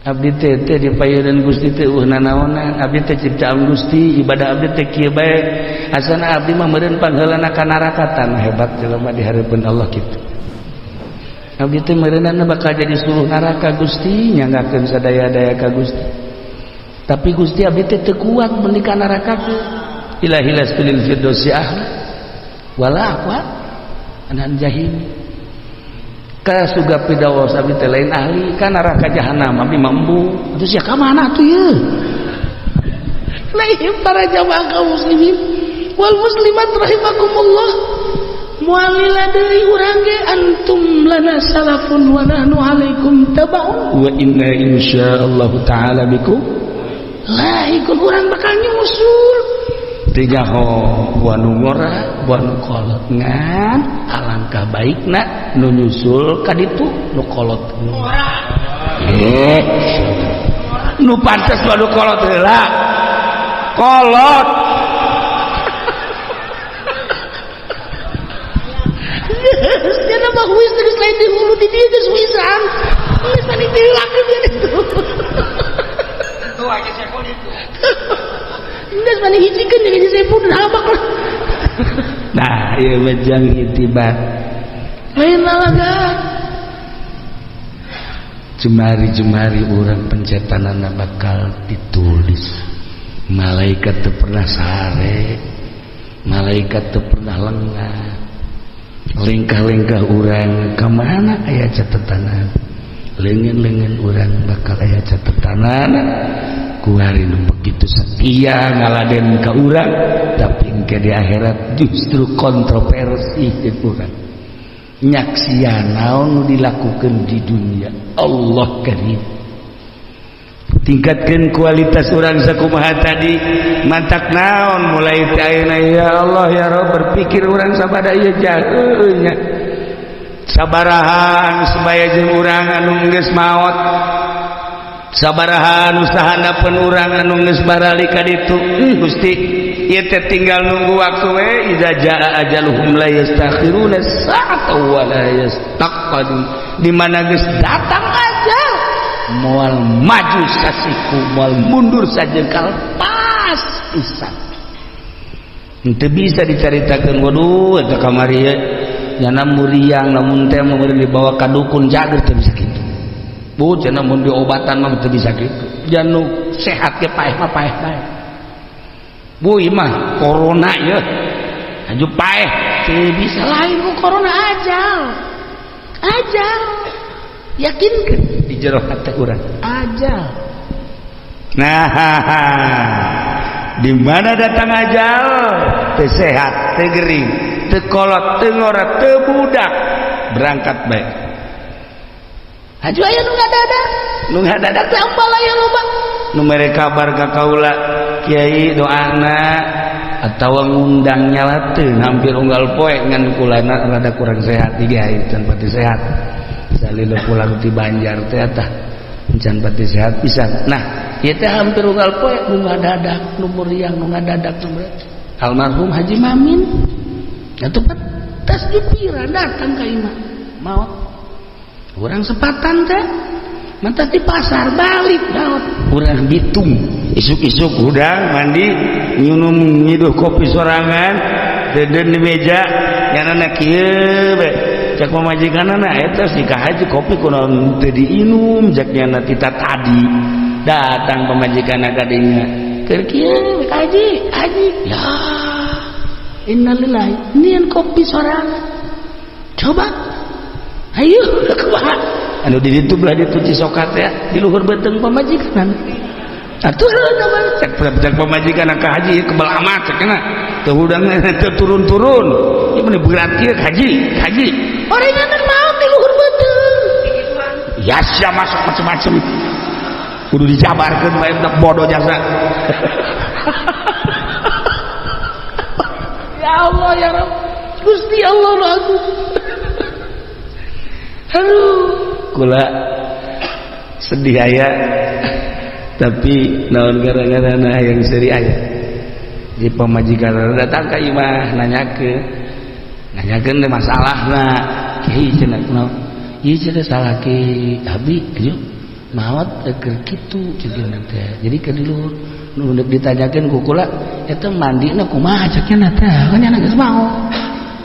Abdi teh teh di payeunan Gusti teh eueuh nanaonan, abdi teh ciptaan Gusti, ibadah abdi teh kieu bae. Asana abdi mah meureun pangheulana ka neraka, tanah hebat jelema di hareupeun Allah kitu. Abdi teh meureunana bakal jadi suluh neraka Gusti, nyanggakeun sadaya-daya ka Gusti. Tapi Gusti abdi teh teu kuat mun ka neraka teh. Ilahi lasfilil firdausi ahla wala aqwa anan jahim. Ka surga firdaus abdi teh lain ahli, ka neraka jahanam abdi mah embung. Terus ya ka mana atuh ieu? Lain para jamaah kaum muslimin wal muslimat rahimakumullah. Moal lila deui urang ge, antum lana salafun wa nahnu alaikum tabaun wa inna insyaallah taala bikum lahikun. Urang bakal nyusul tiga ho buah nu ngora buah nu kolot, ngan alangkah baikna nu nyusul ka ditu nu kolot eh nu pantes mah nu kolot heula kolot. Cenah mah huis geus lain di hulu di dieu geus huisan. Geus tadi dilakeun dia itu. Tuh aja Saiful itu. Geus mani hijikeun jeung hiji Saiful habak lah. Nah, ieu mah jang itibar. Lain lalaga. Jemari-jemari urang pencetanana bakal ditulis. Malaikat teu pernah sare. Malaikat teu pernah lengah. Lingkah-lingkah urang ka mana aya catetanan, leungeun-leungeun urang bakal aya catetanan. Kuari nu begitu setia ngaladen ka urang, tapi engke di akhirat justru kontroversi jeung urang, nyaksian naon nu dilakukeun di dunia. Allah karim, tingkatkan kualitas orang sakumaha tadi mantak naon mulai ti ayeuna ya Allah ya Rabb berpikir urang sabada ieu jauh nya sabarahan sebaya jeung urang anu geus maot, sabarahan usaha urang anu geus barali ka ditu. Gusti ieu teh tinggal nunggu waktu we, idza jaa ajaluhum la yastakhiruna sa'ata wa la yastaqdimun. Di mana geus datang ajal moal maju sasiku, moal mundur sajengkal, pas pisan teu bisa dicaritakeun. Waduh, eta kamari ye nyana muriang, lamun teh mun dibawa ka dukun jager, teu bisa kitu bu. Cenah mun diobatan mah teu bisa kitu, janu sehat ge paeh mah paeh bae bu. Ieu mah corona ye aju paeh teu bisa, lain ku corona, ajal ajal. Yakinkan di jero hati urang ajal. Nah, di mana datang ajal teu sehat, teu gering, teu kolot, teu ngora, teu budak, berangkat bae. Haju aya nu ngadadak, nu ngadadak teh ambal aya loba nu mere kabar ka kaula, kiai doana atawa ngundang nyalateun hampir unggal poe, ngan kulana rada kurang sehat tiga can pati sehat. Salila pulang ti Banjar teh tah can pati sehat pisan. Nah, ieu teh hampir unggal poe nu ngadadak, nu muriang, nu ngadadak, nu almarhum Haji Mamin atuh tas dipira datang ka imah maot. Urang sepatan teh mantas di pasar balik maot. Urang Bitung isuk-isuk hudang mandi nginum nyiduh kopi sorangan deden di meja nyanana kieu bae. Cek pamajikanana, eta nikah haji kopi kunaon teu diinum? Cek nyana tita tadi datang pamajikanna kadinya keur kieu, haji haji ya innalillahi, nian kopi sorangan coba ayo kumaha anu di ditu belah ditu Cisokat ya di luhur beuteung pamajikan atuh. Cek cek pamajikan ka haji kebal amat, cek na teu hudang teu turun-turun ieu mah berat kieu haji haji orengan maot di luhur beuteung ya sia masuk macem-macem kudu dijabarkeun bae bodoh jasa. Ya Allah ya Rabb Gusti Allah aku. Aduh, kula sedih aya tapi naon gara-gara na yang seri aya di pamajikan datang ka imah nanyakeun nanyakeun teh masalahna, kiai cenah kunaon ieu cenah salaki abi aju Maot keur kitu ceuk teh. Jadi ka di luhur nu deuk ditanyakeun ku kula eta mandina kumaha cek nya teh kan nya geus maot.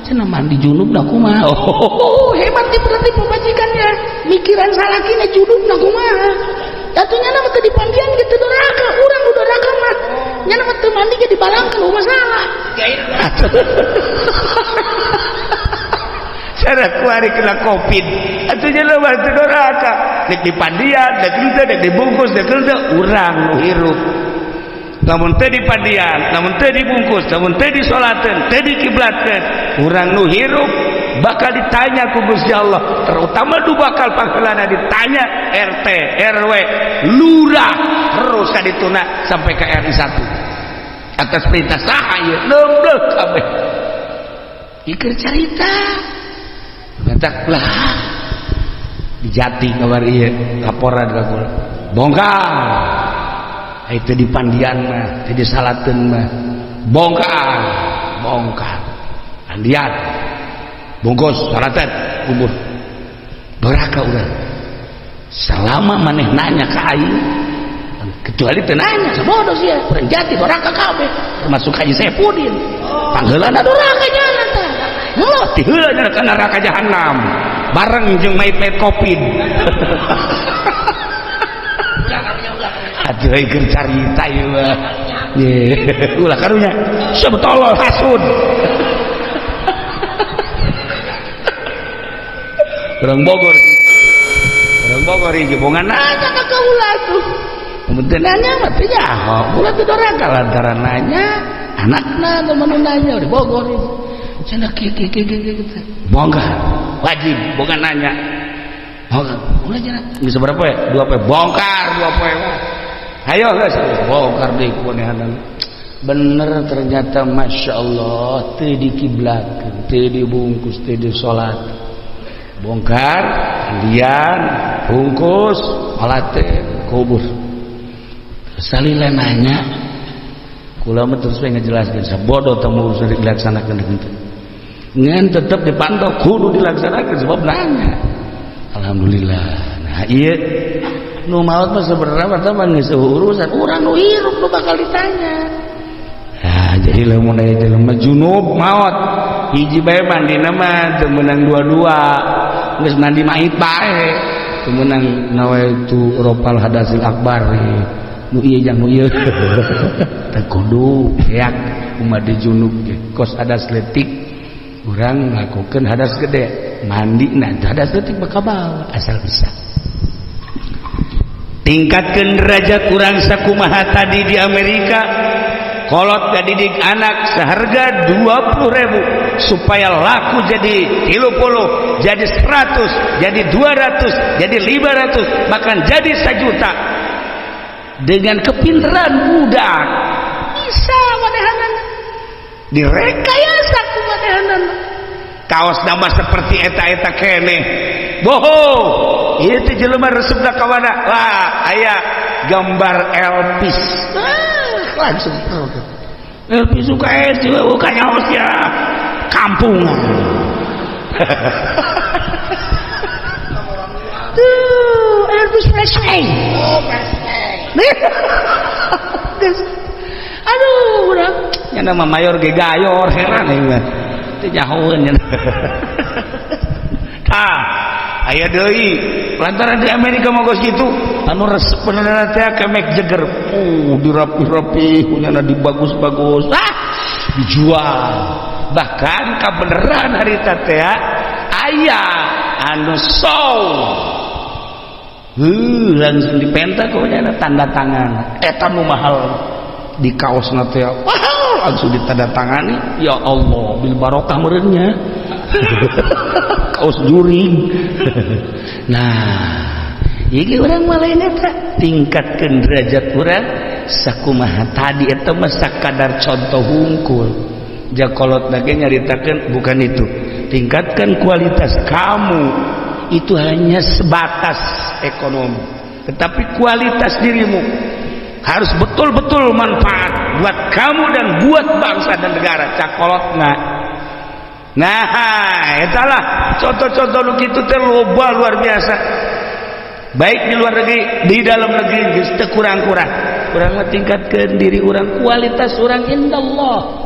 Cenah mandi junubna kumaha? Oh, hebat nih berarti pamajikannya. Mikiran salakina junubna kumaha? Atuh nya mah teu dipandian ge teu doraka, urang nu doraka mah. Nya mah teu mandi ge dibalangkeun masalah. Cara kuari kena Covid. Atuh nya mah teu doraka. Dek dipandian, dek henteu, dek dibungkus, dek henteu, urang nu hirup. Lamun teu dipandian, lamun teu dibungkus, lamun teu disolateun, teu dikiblatkeun, urang nu hirup bakal ditanya ku Gusti Allah, terutama du bakal pangheulana ditanya RT, RW, lurah, terus ka dituna sampai ke RI 1. Atas perintah saha ieu? Nembleh kabeh. Ieu carita. Bentak lah. Dijati kabar ieu laporan ka kula. Bongkar. Itu di pandian mah, itu disalateun mah. Bongkar, bongkar. Pandian. Bungkus, salatan, kubur. Doraka urang. Selama maneh nanya ka aing, kecuali teu nanya, sabodo sia, urang jati doraka kabeh, termasuk Haji Saipudin. Pangheulana doraka nya tah. Heuh, tiheula nya ka neraka jahanam. Bareng jeung mayit-mayit Covid. Aduh, keur carita ieu mah. Ye, ulah karunya. Sebetulnya hasud. Orang Bogor. Orang Bogor hiji bongan nanya ka kaula tuh. Kemudian nanya mah teu nyaho. Ulah teu doraka lantaran nanya, anakna temen nanya di Bogor. Cenah kieu kieu kieu kieu. Bongkar. Wajib bongan nanya. Bongkar. Ulah cenah. Geus berapa ya? 2 poe. Bongkar 2 poe. Ayo guys, bongkar deui kumanehanna. Bener ternyata Masya Allah teu dikiblatkeun, teu dibungkus, teu disolat. Bongkar, mandian, bungkus, salateun, kubur. Salila nanya, kula mah terus we ngajelaskeun sabodo teu urusan dilaksanakeun henteu. Ngan tetep dipantau kudu dilaksanakeun sebab nanya. Alhamdulillah. Nah, ieu nu maot mah sebenarnya mah geus urusan urang nu hirup nu bakal ditanya. Nah, jadi lamun aya jelema junub maot hiji bae mandina mah teu meunang dua-dua, geus mandi mait bae teu meunang nawaitu ropal hadasil akbar nu ieu jang nu ieu teu kudu yak umat di junub ge kos hadas leutik urang nglakukeun hadas gede mandi nah hadas leutik bakal bawa asal bisa. Tingkatkan derajat urang sakumaha tadi di Amerika kolot didik anak seharga 20.000 supaya laku jadi 30, jadi 100, jadi 200, jadi 500, bahkan jadi 1 juta. Dengan kepintaran budak bisa manehanan direkayasa ku manehanan kaos nama seperti eta-eta keneh boho ieu teh jelema resepna ka mana wah aya gambar Elvis langsung Elvis suka bukan nyaos ya kampungan. Tuh Elvis Presley. Oh, Presley. Aduh urang nya nama mayor ge gayor heran ieu mah teu nyahoeun nya. Tah aya deui lantaran di Amerika mah geus kitu anu resep bener teh ka Mick Jagger dirapi-rapi punyana dibagus-bagus dijual bahkan kabeneran harita teh aya anu show langsung dipenta kunyana tanda tangan eta nu mahal di kaosna teh mahal langsung ditandatangani ya Allah bil barokah meureunnya kaos juring. Nah iki urang mah lain eta tingkatkeun derajat urang sakumaha tadi eta mah sakadar contoh hungkul jakolot lagi nyaritakeun bukan itu tingkatkan kualitas kamu itu hanya sebatas ekonomi tetapi kualitas dirimu harus betul-betul manfaat buat kamu dan buat bangsa dan negara cakolotna. Nah etalah contoh-contoh nu kitu teh loba luar biasa. Baik di luar negeri, di dalam negeri geus teu kurang-kurang. Urang mah tingkatkeun diri urang, kualitas urang indallah.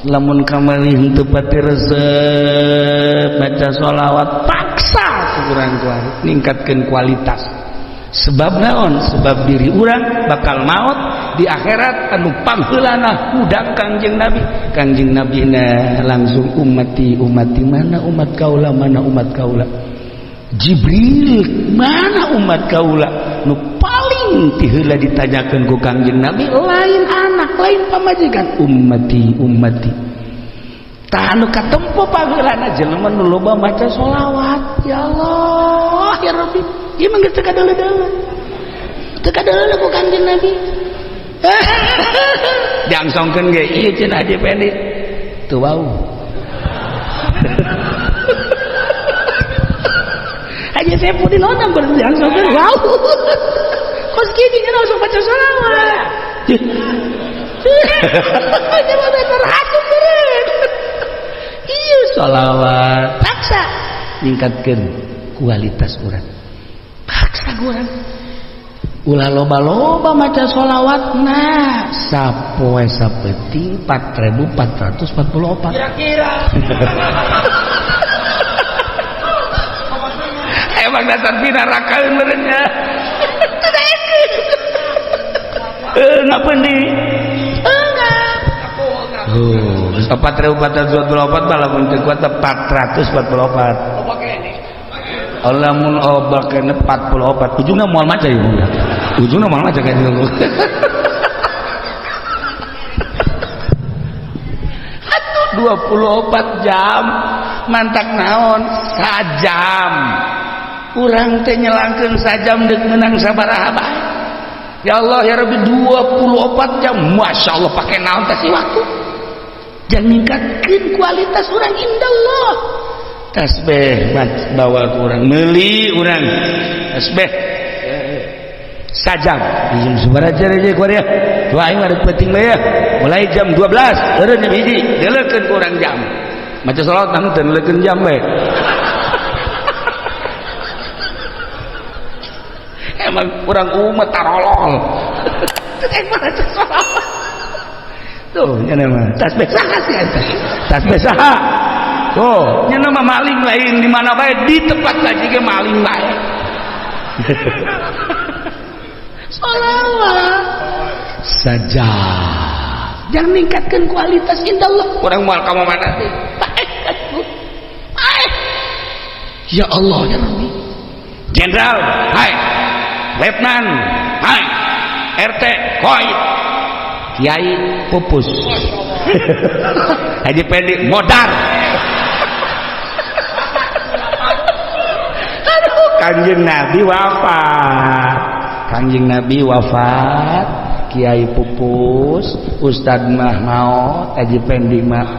Lamun kamari henteu pati resep baca sholawat, paksa ku urang ningkatkeun kualitas. Sebab naon? Sebab diri urang bakal maut di akhirat anu pangheulana hudang Kangjeng Nabi. Kangjeng Nabi na langsung ummati ummati, mana umat kaula, mana umat kaula. Jibril, mana umat kaula? Nu paling tiheula ditanyakeun ku Kangjeng Nabi lain anak, lain pamajikan, ummati ummati. Tah anu katempo pangheulana jelema nu loba maca sholawat. Ya Allah ya Rabbi, ieu mah geus teu kadeuleu-deuleu. Teu kadeuleu ku Kangjeng Nabi. Diangsongkeun ge ieu cenah Haji Pendi. Teu wau. Haji Saifuddin onang berdiangsongkeun wau. Kos gini kan langsung baca sholawat. Jelema terhadap meureun. Ieu sholawat paksa ningkatkeun kualitas urang. Paksa urang. Ulah loba-loba maca sholawat nah sapoe sapeuting 4444 Kira-kira. Emang dasar binarakaeun meureun nya. Ngapain di? Enggak. Oh, 4444 mah lamun teu kuat 444. Loba kene. Lamun obat kene 44. Ujungna moal maca ieu. Ujungna moal maca kan. Atuh 24 jam mantak naon sajam. Urang teh nyelangkeun sajam deuk meunang sabaraha bae. Ya Allah ya Rabbi, 24 jam Masya Allah pakai naon teh si waktu. Jangan ningkatkeun kualitas urang indallah. Tasbih bawa ke urang, meuli urang tasbih sajam. Jam sabaraha aja kuari ya. Dua aing mah penting bae ya. Mulai jam 12 eureun jam 1 deleukeun ku urang jam. Maca salawat mah teu neleukeun jam bae. Emang kurang umat tarolol. Teu maca salawat. Tuh nya mah tasbih saha sih eta? Tasbih saha? Tuh, nya mah maling lain di mana bae, di tempat ngaji ge maling bae. Salawat saja. Jangan ningkatkan kualitas indallah. Kurang moal ka mana teh? Bae atuh. Bae. Ya Allah ya Rabbi. Jenderal, hai. Letnan, hai. RT, koit. Kiai pupus. Haji Pendi modar. Aduh, Kangjeng Nabi wafat. Kangjeng Nabi wafat, Kiai pupus, Ustad mah maot, Haji Pendi mah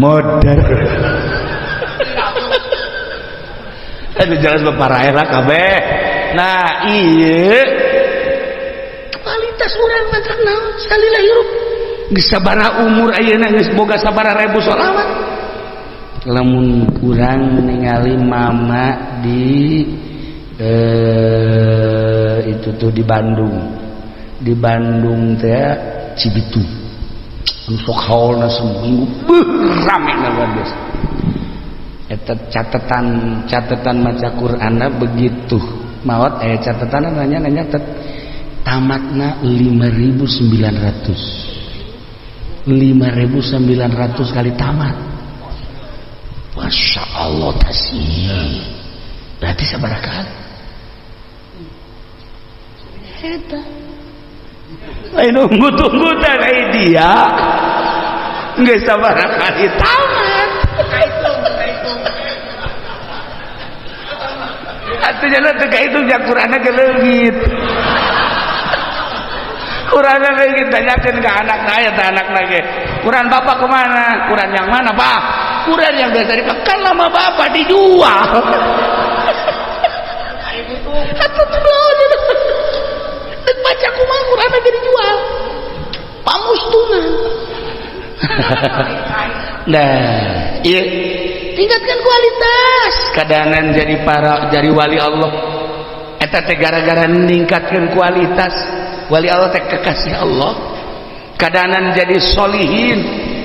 modar. Aduh jelas baparaeh lah kabeh. Nah, ieu kualitas urang mah naon salila hirup. Geus sabaraha umur ayeuna geus boga sabaraha ribu sholawat. Lamun kurang ningali mama di itu tuh di Bandung. Di Bandung teh Cibitung. Anu sok haolna seminggu beuh rame luar biasa. Eta catatan maca Qur'anna begitu maot catatan nanya tamatna 5.900. 5.900 kali tamat. Masya Allah tasih. Berarti sabaraha kali? Eta. Lain nunggu-tunggu teh kayak dia. Geus sabaraha kali tamat. Atuh nya teu kahitung ja Qur'anna ge leungit. Qur'anna leungit tanyakeun ka anakna aya teh anakna ge. Qur'an bapak kemana? Qur'an yang mana, Pak? Qur'an yang biasa dipakai lama bapak dijual. Atuh tuh dek baca kumaha Qur'an ge dijual. Pamustunan. Nah, ieu tingkatkan kualitas. Kadangan jadi para jadi wali Allah. Eta teh gara-gara ningkatkeun kualitas wali Allah teh kekasih Allah. Kadanan jadi solihin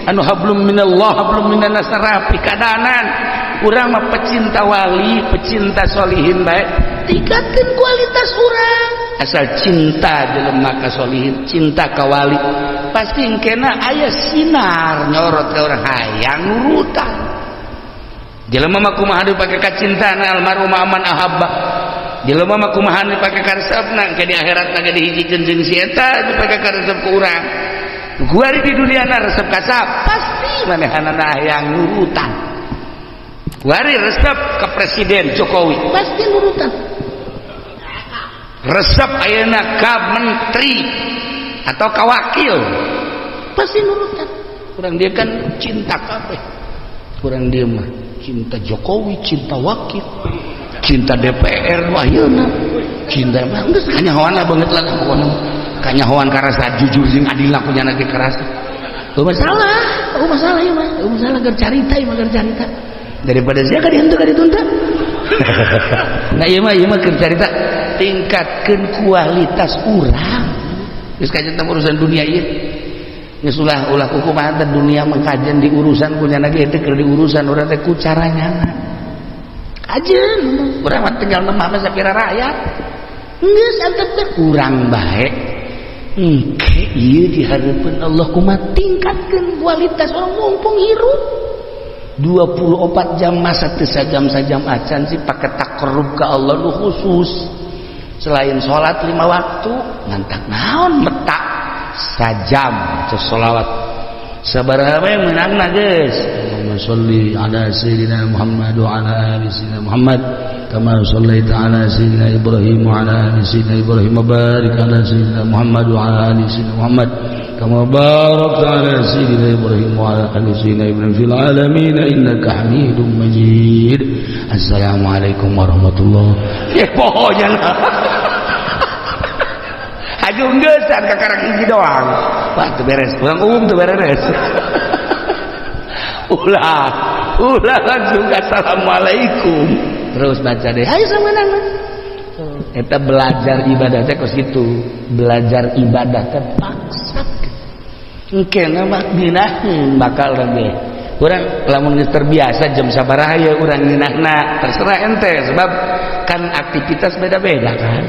anu hablum minallah hablum minan nas rapi kadanan. Urang mah pecinta wali, pecinta solihin bae. Tingkatkeun kualitas urang. Asal cinta jelema ka solihin, cinta ka wali, pasti engkena aya sinar nyorot ka urang hayang nurutan. Jelema mah kumaha dipake kacintaan, almarhum man ahabba. Jelema mah kumaha dipake karesepna, engke di akhirat ge dihijikeun jeung si eta dipake karesep ku urang. Kuari di dunia na resep ka pasti manehanana hayang nurutan. Kuari resep ke Presiden Jokowi pasti nurutan. Resep ayeuna ka menteri atau ka wakil pasti nurutan. Kurang dia kan cinta kabeh. Kurang dia mah cinta Jokowi, cinta wakil, cinta DPR ayeuna, cinta mah geus kanyahoan lah banget lah pokona. Kanyahoan karasa jujur jeung adil ku nyana ge karasa. Eueuh masalah, eueuh masalah ieu mah, eueuh masalah keur carita ieu mah keur carita. Daripada sia ka dihentu ka dituntut. Nah ieu mah keur carita tingkatkeun kualitas urang. Geus kajian urusan dunia ieu. Geus ulah ulah kukumaha teh dunia mah kajian di urusan ku nyana ge teh keur diurusan urang teh ku caranyana. Kajian urang mah tinggal nemah mah sapira rakyat. Geus antep teh urang bae. Engke ieu di hareupeun Allah kumaha tingkatkeun kualitas orang mumpung hirup. 24 jam masa teu sajam-sajam acan sih pake takarrub ka Allah nu khusus. Selain sholat 5 waktu ngantak naon metak sajam teu sholawat sabaraha we meunangna geus. Allahumma sholli ala sayyidina Muhammad wa ala ali sayyidina Muhammad kama shallaita ala sayyidina Ibrahim wa ala ali sayyidina Ibrahim wa barik ala sayyidina Muhammad wa ala ali sayyidina Muhammad kama barakta ala sayyidina Ibrahim wa ala ali sayyidina Ibrahim fil alamin innaka Hamidum Majid. Assalamualaikum warahmatullahi. Ya pokoknya lah. Aju geus kakarak hiji doang. Wah teu beres, urang umum teu beres. Ulah, ulah langsung assalamualaikum. Terus baca deh. Ayo sama nana. Eta belajar ibadah teh kos kitu. Belajar ibadah teh paksa. Engke mah ngeunaheun bakal lagi. Urang lamun geus terbiasa jam sabaraha ye urang ngeunahna, terserah ente sebab kan aktivitas beda-beda kan.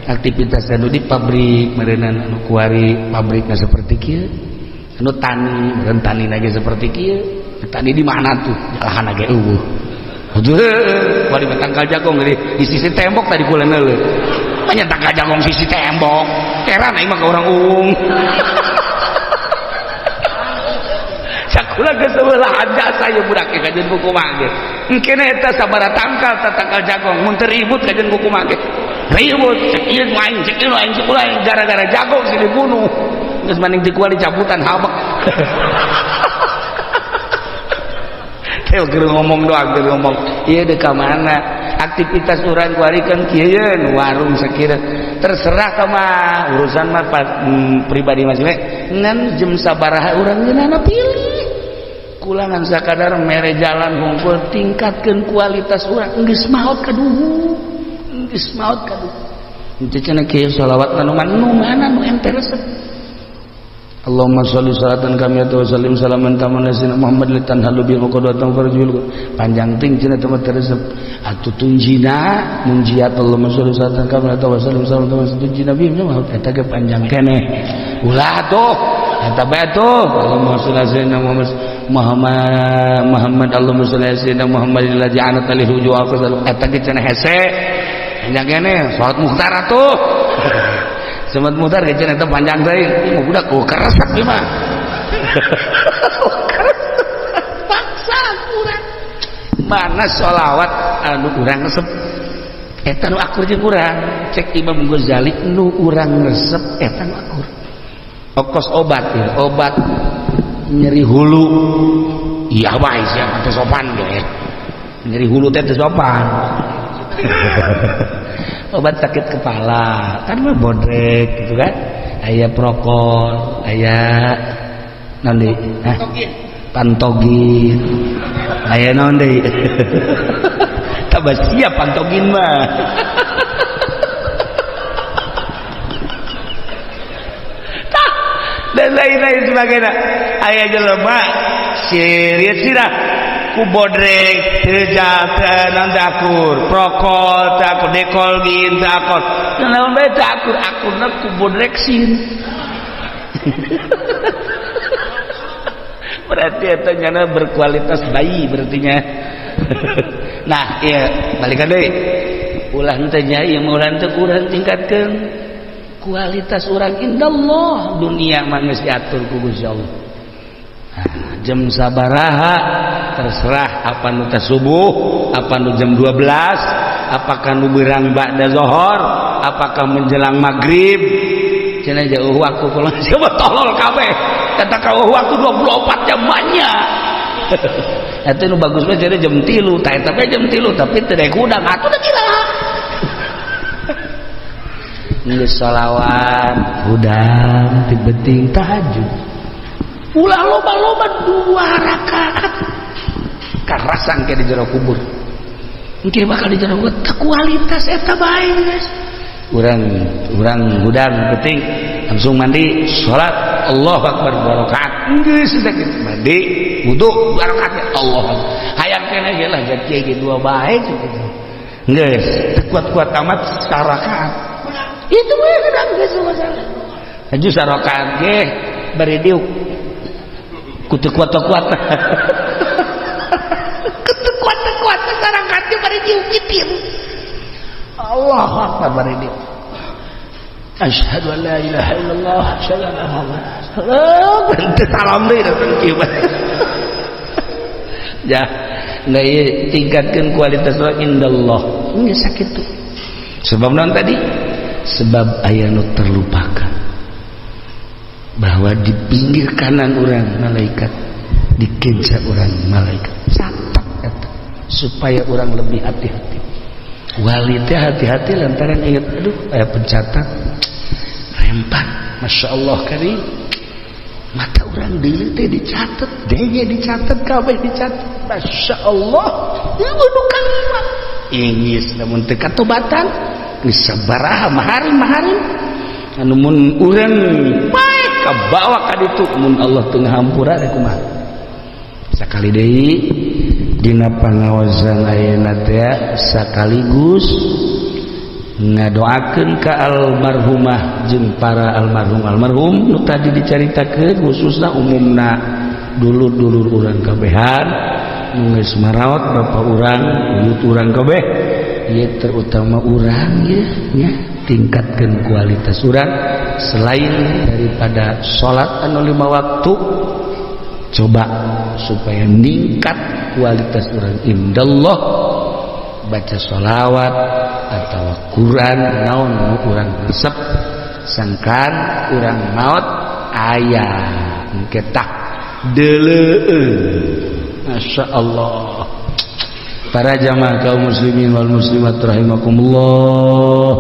Aktivitas anu di pabrik meureunan anu kuari pabrikna seperti kieu. Anu tani, meureun tani ge seperti kieu. Tani di mana tuh? Lahan ge eueuh. Aduh, bari tangkal jagung di sisi tembok tadi kula neuleuh. Banyak tangkal jagung sisi tembok. Heran aing mah ka urang uung. Cakula geus eueuh lahan jasa ieu budak ge kajeun buku mah ge. Engkene eta sabaraha tangkal ta tangkal jagung mun teu ribut kajeun buku mah ge. Ribut cek ieu nu aing, cek ieu nu aing, cek aing gara-gara jagung sih dibunuh. Geus maning di kuali cabutan habek. Teh keur ngomong doang, keur ngomong. Ieu deuk ka mana? Aktivitas urang kuari kan kieu warung sakira. Terserah ka mah, urusan mah pribadi masing-masing. Ngan jam sabaraha urang ngeunana pilih. Kulangan sakadar mere jalan hungkul tingkatkeun kualitas urang geus maot kaduhu. Geus maot kaduhu. Henteu cenah kieu sholawat nu mana nu ente resep. Allahumma sholli salatan kamiyatan wa sallim salaman taman sayyidina Muhammad litanhalu bil uqdatan farjul panjang ting cenah teh resep atuh tunjina munjiat Allahumma sholli salatan kamiyatan wa sallim salaman taman tunjina bi mah eta ge panjang keneh ulah tuh eta bae tuh Allahumma sholli sayyidina Muhammad Muhammad Allahumma sholli sayyidina Muhammad allazi anat alaihi wujuh eta ge cenah hese panjang keneh salat mukhtar atuh. Semat mutar ge cenah eta panjang teh ieu mah budak oh karesep ieu mah. Paksa urang. Mana sholawat anu urang resep eta nu akur jeung urang. Cek Imam Ghazali nu urang resep eta nu akur. Okos obat ya, obat nyeri hulu. Iya bae sia teh sopan ge. Nyeri hulu teh teu sopan. Obat sakit kepala kan mah bodrek gitu kan, aya prokol, aya naon deui? Pantogin, aya naon deui? Tabah siap pantogin mah. Dan lain-lain sebagainya. Aya jelema serius sirah ku bodrek teu naon teu akur, prokol teu akur, dekolgin teu akur, naon bae teu akur, akurna ku bodrek sin. Berarti eta nyana berkualitas bayi berartinya. Nah, iya balikan deui. Ulah henteu nya ieu mah, ulah henteu urang tingkatkeun kualitas urang indallah. Dunia mah geus diatur ku Gusti Allah. Nah, jam sabaraha terserah, apa nu subuh, apa nu jam 12, apakah nu berang ba'da zohor, apakah menjelang maghrib. Cenah jauh waktu kalau siapa tolol kabeh kata kau waktu 24 jam banyak. Eta nu bagus mah jadi jam 3, tah eta jam 3 tapi teu daek hudang atuh da gila. Geus sholawat hudang ti beuting tahajud. Ulah loba-loba, dua rakaat karasan ke di jero kubur. Engke bakal di jero kubur kualitas eta bae guys. Urang urang hudang penting langsung mandi, salat, Allahu akbar, dua rakaat geus sakit, mandi wudu dua rakaat, Allah hayang keneh ge lah jadi ge dua bae gitu. Geus teu kuat-kuat amat sarakaat itu mah kadang geus masalah. Haju sarakaat ge bari diuk ku teu kuat-kuat, ku teu kuat-kuat sarakaat ge bari diuk kitir, Allahu akbar, bari diuk, asyhadu an la ilaha illallah, asyhadu anna Muhammadan rasulullah, salam deui datang kieu. Ya, nah ieu tingkatkeun kualitas urang indallah geus sakitu. Sebab naon tadi? Sebab aya nu terlupakan bahwa di pinggir kanan orang malaikat, di kenca orang malaikat, catat eta supaya orang lebih hati-hati. Wali teh hati-hati lantaran ingat, aduh, aya pencatat rempan. Masya Allah kari mata orang dulu teh dicatat, denge dicatat, kabeh dicatat. Masya Allah, ieu nu kalimat ingis lamun teu katobatan geus sabaraha maharim maharim anu mun urang bae kabawa ka ditu, mun Allah teu ngahampura rek kumaha. Sakali deui dina pangaosan ayeuna teh sakaligus ngadoakeun ka almarhumah jeung para almarhum almarhum nu tadi dicaritakeun, khususna umumna dulur-dulur urang kabehan nu geus maraot, bapa urang, uyut urang kabeh ieu, terutama urang ya nya tingkatkeun kualitas urang. Selain daripada salat anu lima waktu, coba supaya ningkat kualitas urang indallah, baca sholawat atau Quran naon nu urang resep, sangkan urang maot aya engke tah deuleueun. Masya Allah, para jamaah kaum muslimin wal muslimat rahimakumullah,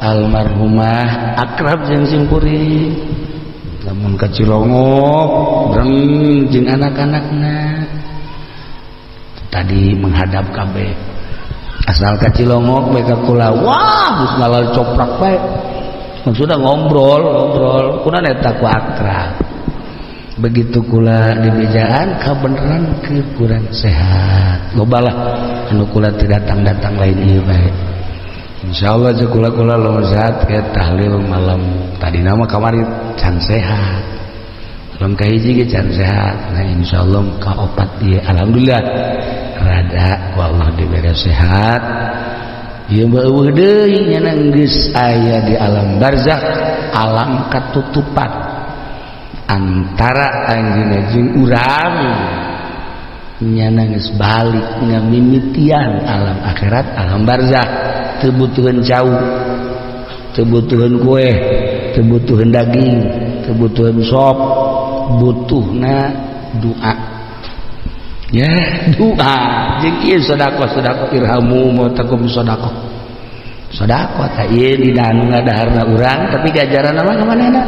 almarhumah akrab jeung simkuring, lamun ka Cilongok breng jeung anak-anakna tadi menghadap kabeh, asal ka Cilongok bae ka kula, wah geus ngalal coprak bae, maksudna ngobrol ngobrol kuna eta ku akrab. Begitu kula di bejaan kabeneran ke kurang sehat, loba lah anu kula teu datang-datang lain ieu bae. Insyaallah jeung kula-kula lo sehat ke tahlil malam tadi nama kamari can sehat, malam kahiji ge can sehat. Nah, insyaallah ka opat ieu alhamdulillah rada ku Allah dibere sehat. Ieu mah eueuh deui nya, geus aya di alam barzakh, alam katutupan antara anjeunna jeung urang, nyana geus balik ngamimitian alam akhirat, alam barzakh. Teu butuheun cau, teu butuheun kue, teu butuheun daging, teu butuheun sop, butuhna doa ya, doa jeung ieu sedekah. Sedekah, irhamu mautakum, sedekah, sedekah tah ieu dina anu ngadaharna urang, tapi ganjaran mah ka manehna.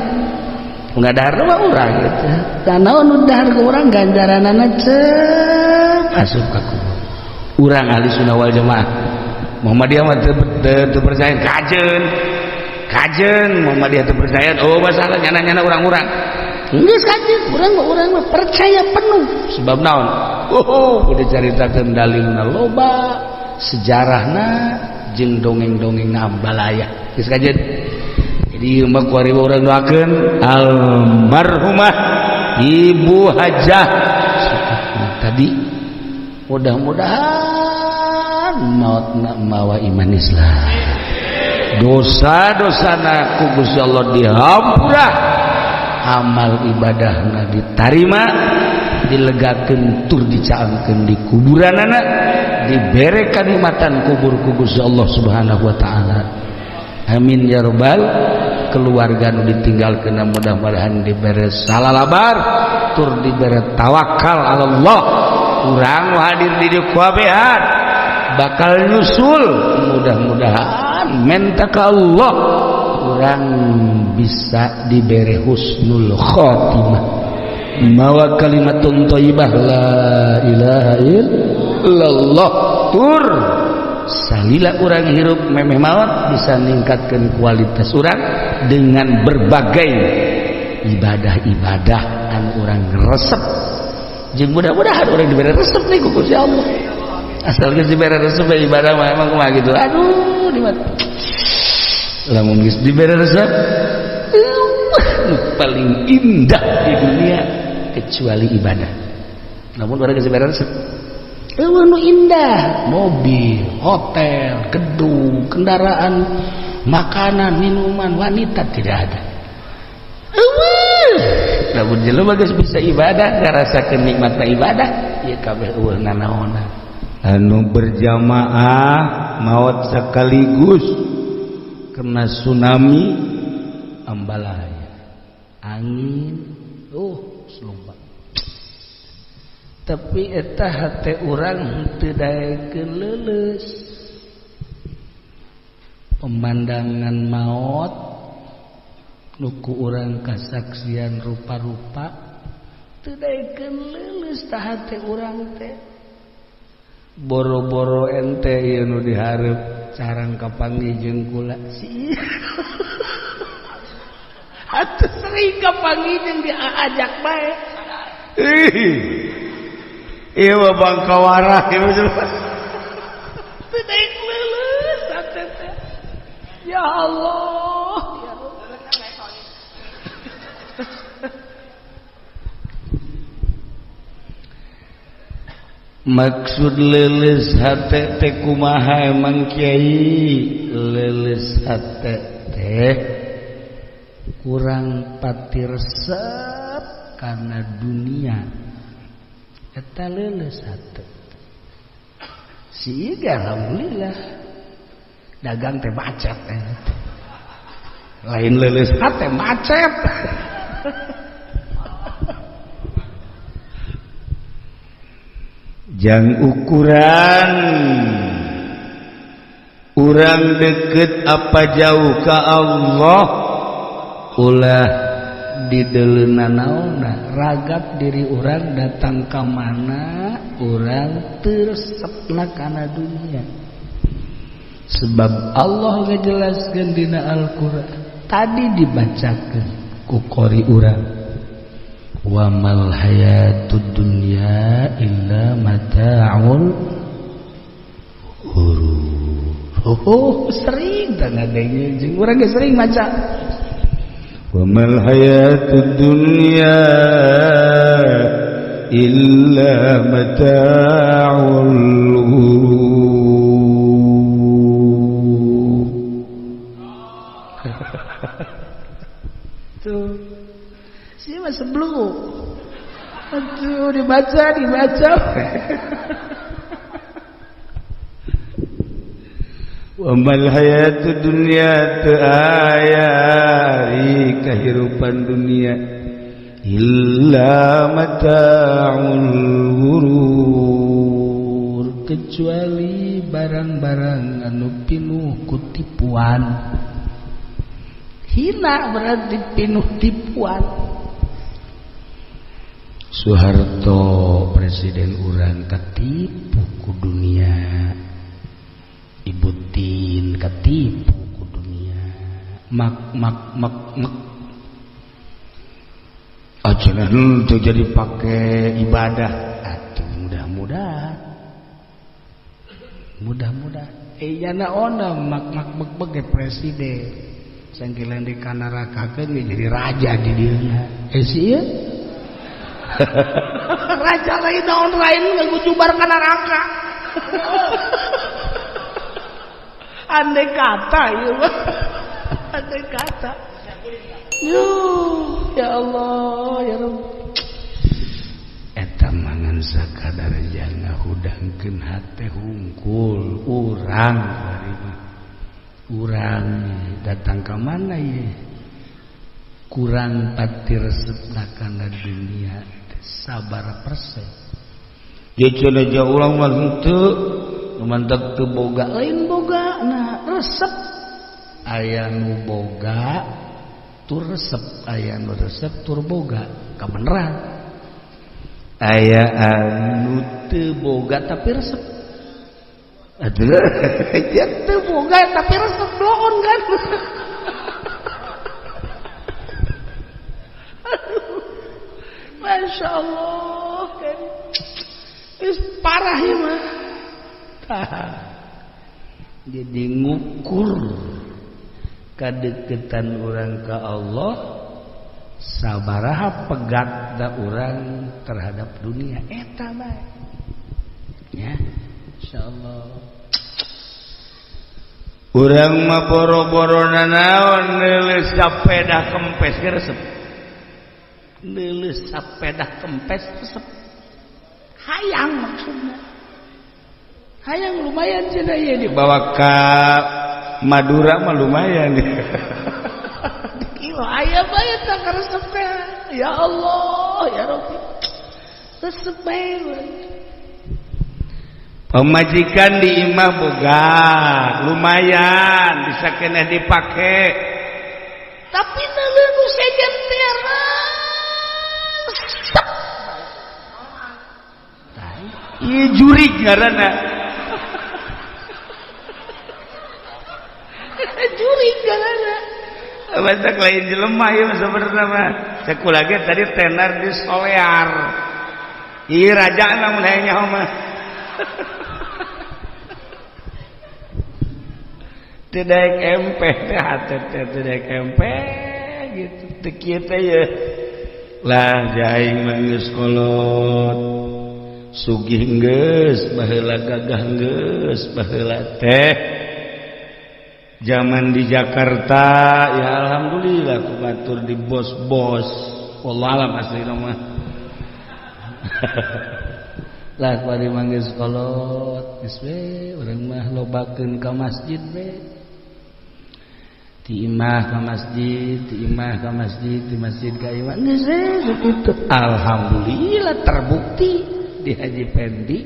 Ngadaharna mah urang gitu, tah naon nu dahar ku urang, ganjaranana cep asup ka kubur. Urang ahli sunnah wal jamaah, Muhammadiyah mah teu percaya kajeun. Kajen Muhammadiyah teu percaya, oh masalah nyana-nyana urang-urang. Geus kajen, urang mah urang mah percaya penuh. Sebab naon? Oh, udah caritakeun dalilna loba, sejarahna jeung dongeng-dongeng ambalaya. Geus kajen. Jadi mah kuari urang doakeun almarhumah Ibu Hajah tadi, mudah-mudahan maut mawa iman Islam, dosa-dosana ku Gusti Allah dihampura, amal ibadahna ditarima, dilegakeun tur dicaangkeun di kuburanana, dibere kanikmatan kubur ku Gusti Allah Subhanahu wa taala. Amin ya rabbal. Keluarga nu ditinggalkeun mudah-mudahan dibere salalabar tur dibere tawakal Allah. Urang hadir di dieu kabehan bakal nyusul, mudah-mudahan menta ka Allah urang bisa dibere husnul khotimah, mawa kalimatun thayyibah, la ilaha illallah, tur salila urang hirup memeh maut bisa ningkatkan kualitas urang dengan berbagai ibadah-ibadah anu urang resep, jeung mudah-mudahan urang diberi resep nih ku Gusti Allah. Asal geus diberi resep ibadah mah emang kumaha gitu, aduh, di mana lamun geus diberi resep nu paling indah di dunia kecuali ibadah. Namun urang geus diberi resep, eueuh nu indah, mobil, hotel, gedung, kendaraan, makanan, minuman, wanita, tidak ada. Eueuh lamun jelema geus bisa ibadah, ngarasakeun nikmatna ibadah, ieu kabeh eueuh nanaonan. Anu berjamaah maut sekaligus kena tsunami ambalaya angin, loba, tapi eta hate urang teu daekeun leuleus. Pemandangan maut nu ku urang kasaksian rupa-rupa teu daekeun leuleus tah hate urang teh. Boro-boro ente ieu nu dihareup carang kapanggih jeung kula si, atuh sering kapanggih jeung diajak bae. Ih, ieu mah bangkawara ieu. Teu daek leuleus hate teh. Ya Allah, ya Rabb. Maksud leuleus hate teh kumaha emang, Kiai? Leuleus hate teh kurang pati resep karena dunia, eta leuleus hate. Si iga alhamdulillah dagang teh macet, lain leuleus hate, macet. Jang ukuran urang deket apa jauh ke Allah ulah dideleuna naonna, ragap diri urang datang ka mana urang teu resepna kana dunia. Sebab Allah ngajelaskeun dina Al-Qur'an tadi dibacakeun ku qori urang, wa mal hayatud dunya illa mata'ul ghurur. Oh, sering tah ngadenge jeung urang ge sering maca wa mal hayatud dunya illa mata'ul ghurur. Tuh sih mah sebelum aduh dibaca dibaca. Wa mal hayatud dunya teu aya ari kahirupan dunia illa mata'ul ghurur, kecuali barang-barang anu pinuh ku tipuan. Hina berarti pinuh tipuan. Soeharto presiden urang ketipu ku dunia, Ibu Tin ketipu ku dunia. Mak mak mak mak. Aja henteu jadi pake ibadah. Atuh mudah-mudahan. Mudah-mudahan. Nyana ona mak mak mek mek ge presiden. Sangkilan di kanarakakeun ge jadi raja di dieu. Si ieu raja lain naon lain ngagujubar ka neraka. Andai kata ieu mah. Andai kata. Yuh, ya Allah, ya Rabb. Eta mangan sakadar jana hudangkeun hate hungkul urang bari mah. Urang datang ka mana ye? Kurang pati resepna kana dunia sabar persen. Dia cenah urang mah henteu, nu mantak teu boga lain boga nah resep. Aya nu boga tur resep, aya nu resep tur boga kabeneran. Aya anu teu boga tapi resep. Aduh, ya teu boga tapi resep bloon kan. Aduh, Masya Allah kan. Is parah ya mah. Jadi ngukur kadeketan orang ke Allah sabaraha pegat da urang terhadap dunia eta bae. Ya, insyaallah. Urang mah boro-boro nanaon neuleus sapedah kempes ge resep. Neuleus sapedah kempes resep. Hayang maksudna. Hayang lumayan cenah ieu dibawa ka Madura mah lumayan. Kilo aya bae tah karesep teh. Ya Allah, ya Rabbi. Resep bae. Pemajikan di imah boga, lumayan bisa keneh dipake. Tapi neuleuh nu sejen teh resep. Ieu jurig ngaranna. Jurig ngaranna. Banyak lain jelema ieu sebenarnya mah. Cek kula ge tadi tenar di Solear. Ieu raja namun hayang nyaho mah. Teu daek empeh teh hate teh teu daek empeh gitu. Teu kieu teh ye. Lah jaing mah geus kolot. Sugih geus, baheula gagah geus, baheula teh. Zaman di Jakarta ya alhamdulillah ku batur di bos-bos. Wallahu alam aslina mah. Lah kuari mah geus kolot, geus we urang mah lobakeun ka masjid we. Di imah ka masjid, di imah ka masjid, di masjid ka imah. Geus we sakitu. Alhamdulillah terbukti di Haji Pendi.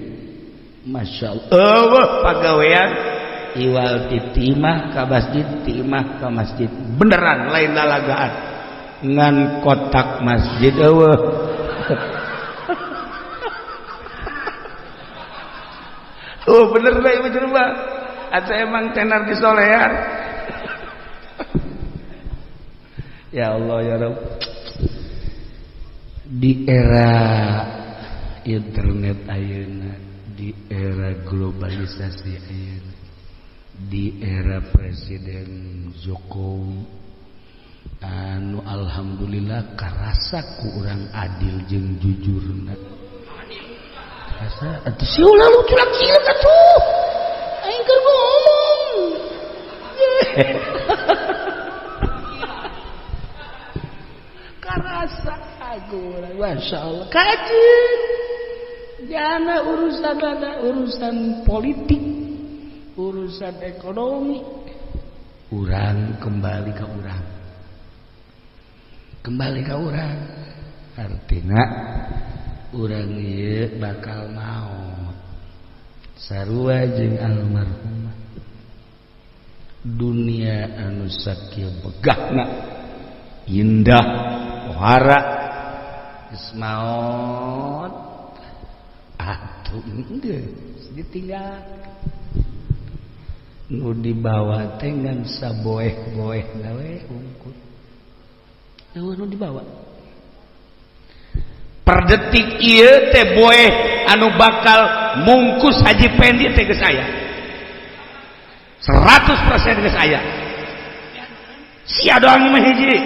Masya Allah. Eueuh pagawean iwal ti imah ka masjid, ti imah ka masjid. Beneran lain lalagaan. Ngan kotak masjid eueuh. Oh bener bae ieu mah. Atau emang tenar di Solear. Ya Allah ya Rabb. Di era internet ayeuna, di era globalisasi ayeuna, di era Presiden Jokowi anu alhamdulillah karasa ku urang adil jeung jujurna. Rasa atuh si ulah lucu lagi atuh. Aing keur ngomong. Karasa aku urang masya Allah. Kajeun. Jana urusan ada urusan politik, urusan ekonomi. Urang kembali ke urang. Kembali ke urang. Artinya urang ieu bakal maot. Sarua jeung almarhumah. Dunia anu sakieu begahna, indah, pohara, geus maot. Atuh geus ditinggal. Nu dibawa teh ngan saboeh-boeh we hungkul. Eueuh nu dibawa. Per detik ieu teh boeh anu bakal mungkus Haji Pendi teh geus aya. 100% geus aya. Sia doang mah hiji.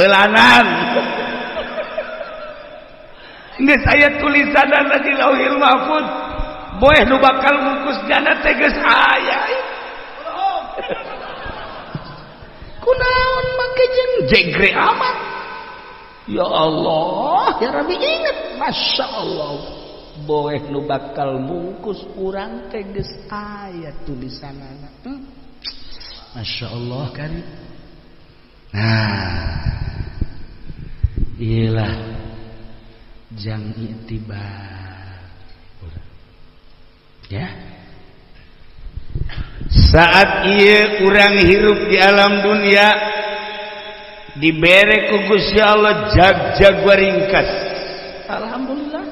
Heulanan. Geus aya tulisanna di Lauhil Mahfuz. Boeh nu bakal mungkus jana teh geus aya. Kunaon make jeung jegre amat. Ya Allah, ya Rabbi inget, Masya Allah. Boeh nu bakal mungkus urang teh geus aya tulisanana. Masya Allah kan. Nah, iyalah jang iktibar. Ya. Saat ieu urang hirup di alam dunia dibere ku Gusti Allah jag-jag waringkas. Alhamdulillah.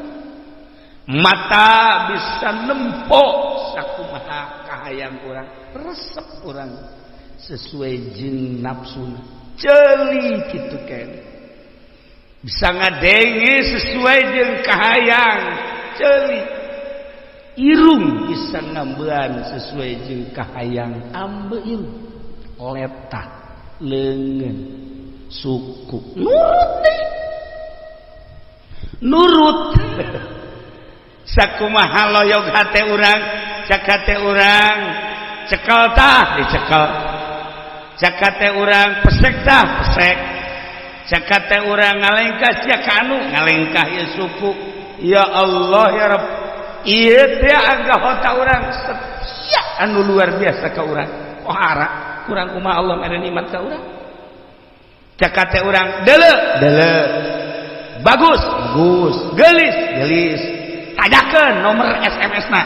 Mata bisa nempo sakumaha kahayang urang, resep urang sesuai jeung nafsuna. Ceuli kitu keneh. Bisa ngadenge sesuai jeung kahayang, ceuli. Irung bisa ngambean sesuai jeung kahayang, ambe irung. Letah, leungeun, suku, nurut deh. Nurut. Sakumaha loyog hate urang, cak hate urang, cekel tah dicekel. Cak hate urang pesek tah pesek. Cak hate urang ngalengkah sia ka anu ngalengkah ieu suku. Ya Allah ya Rabb. Ieu teh anggota urang setia anu luar biasa ka urang. Pohara kurang kumaha Allah mere nikmat ka urang. Cak hate urang deuleu, deuleu. Bagus, bagus. Geulis, geulis. Tanyakeun nomor SMS-na.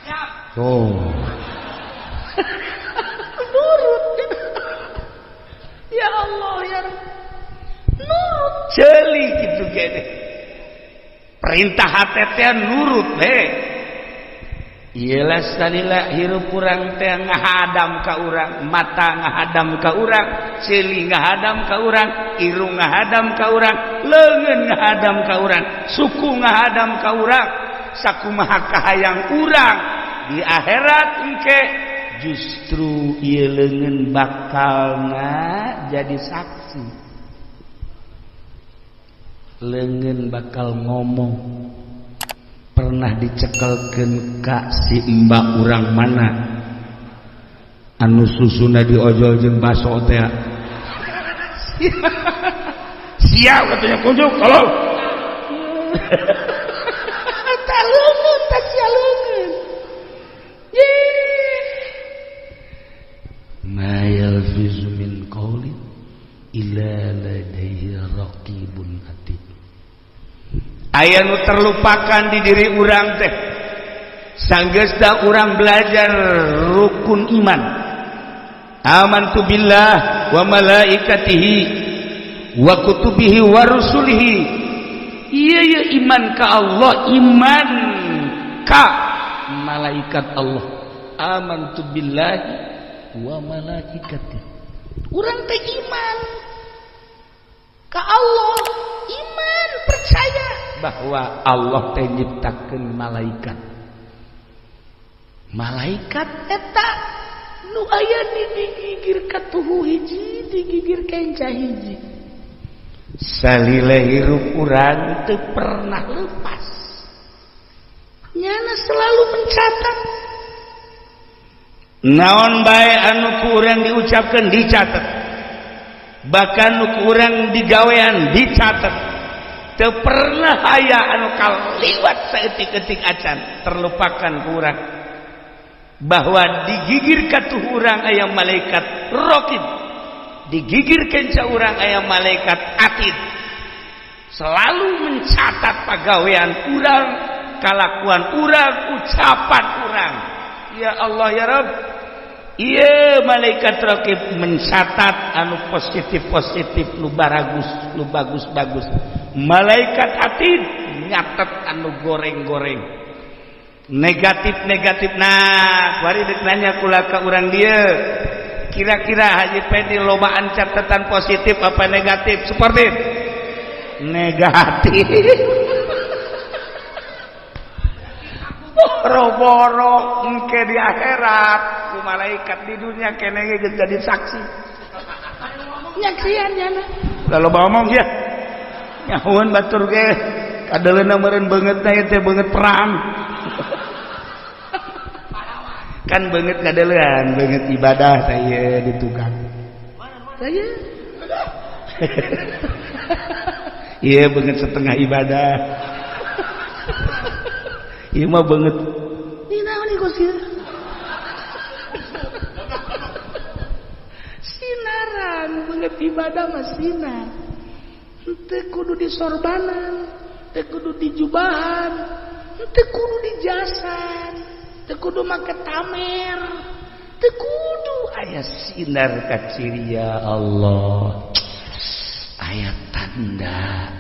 Siap. Oh. Nurut. Ya Allah ya Rabb. Nurut ceuli kitu gede. Perintah hate teh nurut we. Iyalah salila hirup urang teh ngahadam ka urang, mata ngahadam ka urang, ceuli ngahadam ka urang, irung ngahadam ka urang, leungeun ngahadam ka urang, suku ngahadam ka urang, sakumaha kahayang urang di akhirat engke justru ieu leungeun bakalna jadi saksi. Leungeun bakal ngomong. Pernah dicekelkeun ka si mbak urang mana anu susuna diojol jeung baso teh. Siap katanya kunjuk tolong. Tah leungeun tah sia leungeun. Ye. Ma yalfizu min qaulin illa ladaihi raqibun atid. Aya nu terlupakan di diri urang teh. Sanggeusna urang belajar rukun iman. Amantu billah wa malaikatihi wa kutubihi wa rusulihi. Iya ya iman ka Allah, iman ka malaikat Allah. Amantu billahi wa malaikatihi. Urang teh iman ka Allah, iman percaya bahwa Allah teh nyiptakeun malaikat. Malaikat eta nu aya di digigir katuhu hiji, digigir kenca hiji. Salila hirup urang teu pernah lepas. Nyana selalu mencatat. Naon bae anu ku urang diucapkeun dicatat. Bahkan nu ku urang digawean dicatat. Teu pernah aya anu kaliwat saeutik-eutik acan terlupakan ku urang. Bahwa digigir katuh urang aya malaikat raqib, digigir kenca urang aya malaikat atid. Selalu mencatat pagawean urang, kalakuan urang, ucapan urang. Ya Allah ya Rabb. Iya malaikat raqib mencatat anu positif-positif, nu baragus, nu bagus-bagus. Malaikat atid nyatet anu goreng-goreng. Negatif negatif. Nah, kuari dek nanya kula ka urang dieu. Kira-kira Haji Pendi lobaan catatan positif apa negatif? Seperti negatif. Boro-boro engke di akhirat ku malaikat di dunia kene ge jadi saksi. Nyaksian nya. Ulah loba omong sia. Nyahueun batur ge kadeleuna meureun beungeutna ieu teh beungeut perang. Kan beungeut kadelean, beungeut ibadah teh ieu di tukang. Teh ieu beungeut setengah ibadah. Ieu mah beungeut. Ini naon ieu sih? Sinaran beungeut ibadah mah sinar. Henteu kudu disorbanan, teu kudu dijubahan, henteu kudu dijasan, teu kudu make tamer, teu kudu aya sinar kaciri ya Allah. Aya tanda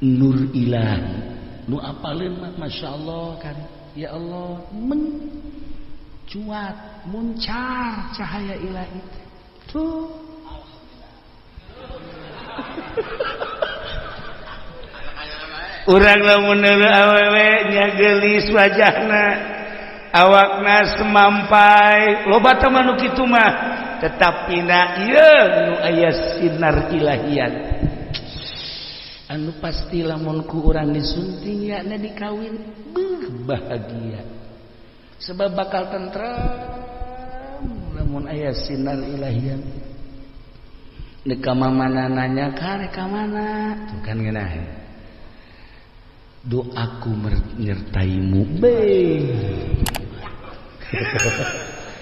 nur ilahi. Nu apaleun mah masyaallah kan. Ya Allah, mencuat, muncar cahaya ilahi teh. Tuh. Urang lamun awewe nya geulis wajahna, awakna semampai, loba teh mah nu kitu mah, tetapi na ieu nu aya sinar ilahian. Anu pasti lamun ku urang disunting ya na dikawin beuh bahagia. Sebab bakal tentram lamun aya sinar ilahian. Dek ka mamana nanya ka rek ka mana? Tuh kan ngeunah. Doaku menyertaimu. Be.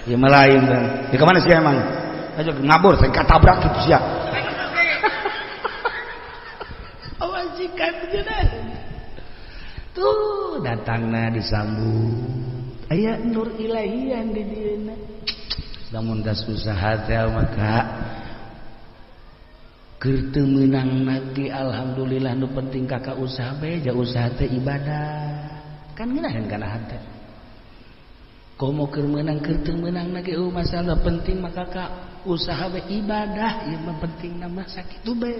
Ya melain kan. Di mana sih emang? Aja ngabur, saya katabrak gitu sia. Awajikan geunah. Tuh datangna disambut. Aya nur ilahian di dieuna. Lamun das usaha teh maka keur teu meunang lagi alhamdulillah nu penting kakak usaha bae ja usaha teh ibadah. Kan ngeunaheun kana hate. Komo keur meunang keur teu meunang lagi eueuh masalah penting maka ka usaha bae ibadah ieu mah penting nama sakitu bae.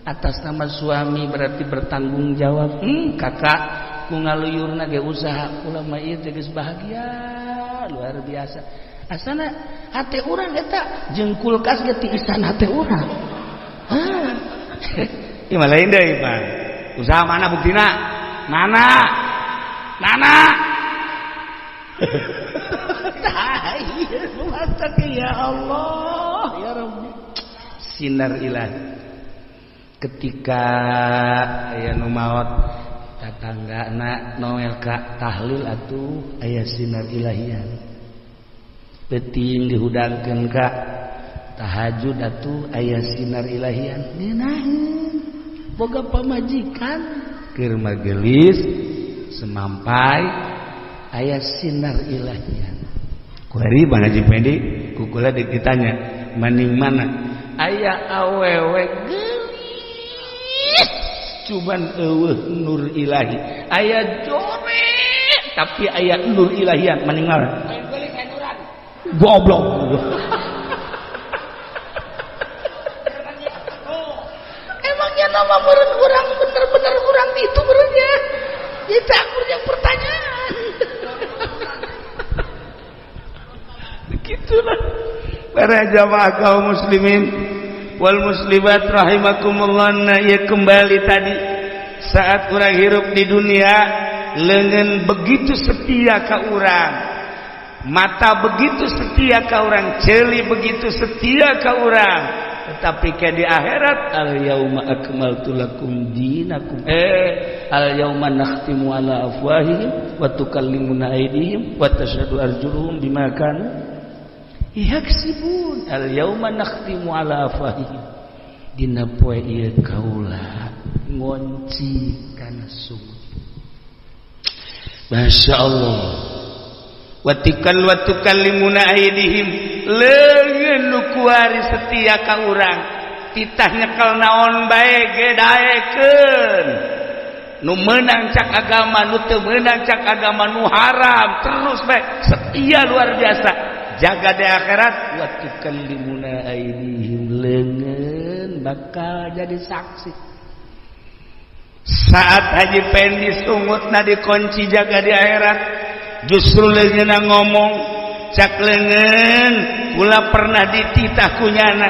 Atas nama suami berarti bertanggung jawab. Kakak ku ngaluyurna ge usaha kula mah ieu teh geus bahagia luar biasa. Asana hate urang eta jeung kulkas ge tiisan hate urang. Hah. Ieu mah lain deui, Pak. Usaha mana buktina? Mana? Mana? Tah ieu mantap ya Allah, ya Rabbi. Sinar ilahi. Ketika aya nu maot tatanggana Noel ka tahlil atuh aya sinar ilahian. Peuting dihudangkeun ka tahajud atuh aya sinar ilahian. Ngeunaheun boga pamajikan keur magelis semampai aya sinar ilahian. Kuari Bang Haji Pendi ku kula ditanya maning mana aya awewe geulis cuman eueuh nur ilahi, aya jore tapi aya nur ilahian maning mana goblok. Emangnya nama meureun urang bener-bener urang itu meureunnya itu aku yang pertanyaan. Begitulah para jamaah kaum muslimin wal muslimat rahimakumullah. Nah, ya kembali tadi saat urang hirup di dunia leungeun begitu setia ka urang, mata begitu setia ka urang, ceuli begitu setia ka urang, tetapi ke di akhirat al yauma akmaltu lakum dinakum al yauma nakhtimu ala afwahihim wa tukallimuna aydihim wa tashhadu arjuluhum bima kanu yaksibun. Al yauma nakhtimu ala afwahihim, dina poe ieu kaula ngonci kana sungguh. Masya Allah. Watikal wa tukallimuna aydihim, leungeun nu kuari setia ka urang, titah nyekel naon bae ge daekeun. Nu menang cak agama, nu teu meunang cak agama, nu haram terus bae setia luar biasa. Jaga di akhirat wa tukallimuna aidihim, leungeun bakal jadi saksi. Saat Haji Pendi sungutna dikunci jaga di akhirat, justru leungeunna ngomong. Cak leungeun, kula pernah dititah ku nyana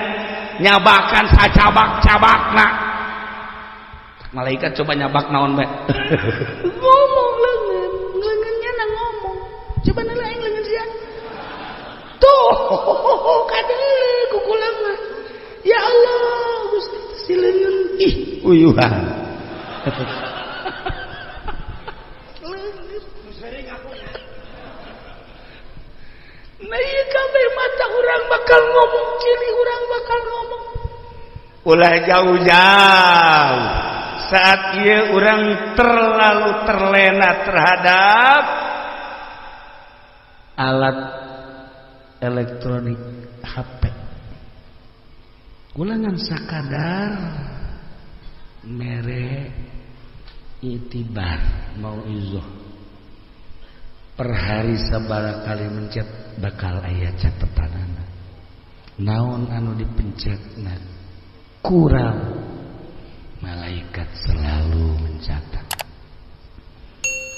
nyabakan sacabak-cabakna. Malaikat coba nyabak naon bae? Ngomong leungeun, leungeunnya na ngomong. Coba nala aing leungeun sia. Tuh, kadele ku kula mah. Ya Allah, Gusti, si leungeun ih uyuhan. Leungeun. Nah, ieu kabeh mata urang bakal ngomong, ciri urang bakal ngomong. Ulah jauh-jauh. Saat ieu urang terlalu terlena terhadap alat elektronik HP. Kula ngan sakadar mere itibar mau izoh per hari sabaraha kali mencet bakal aya catetanana. Naon anu dipencetna kurang, malaikat selalu mencatat.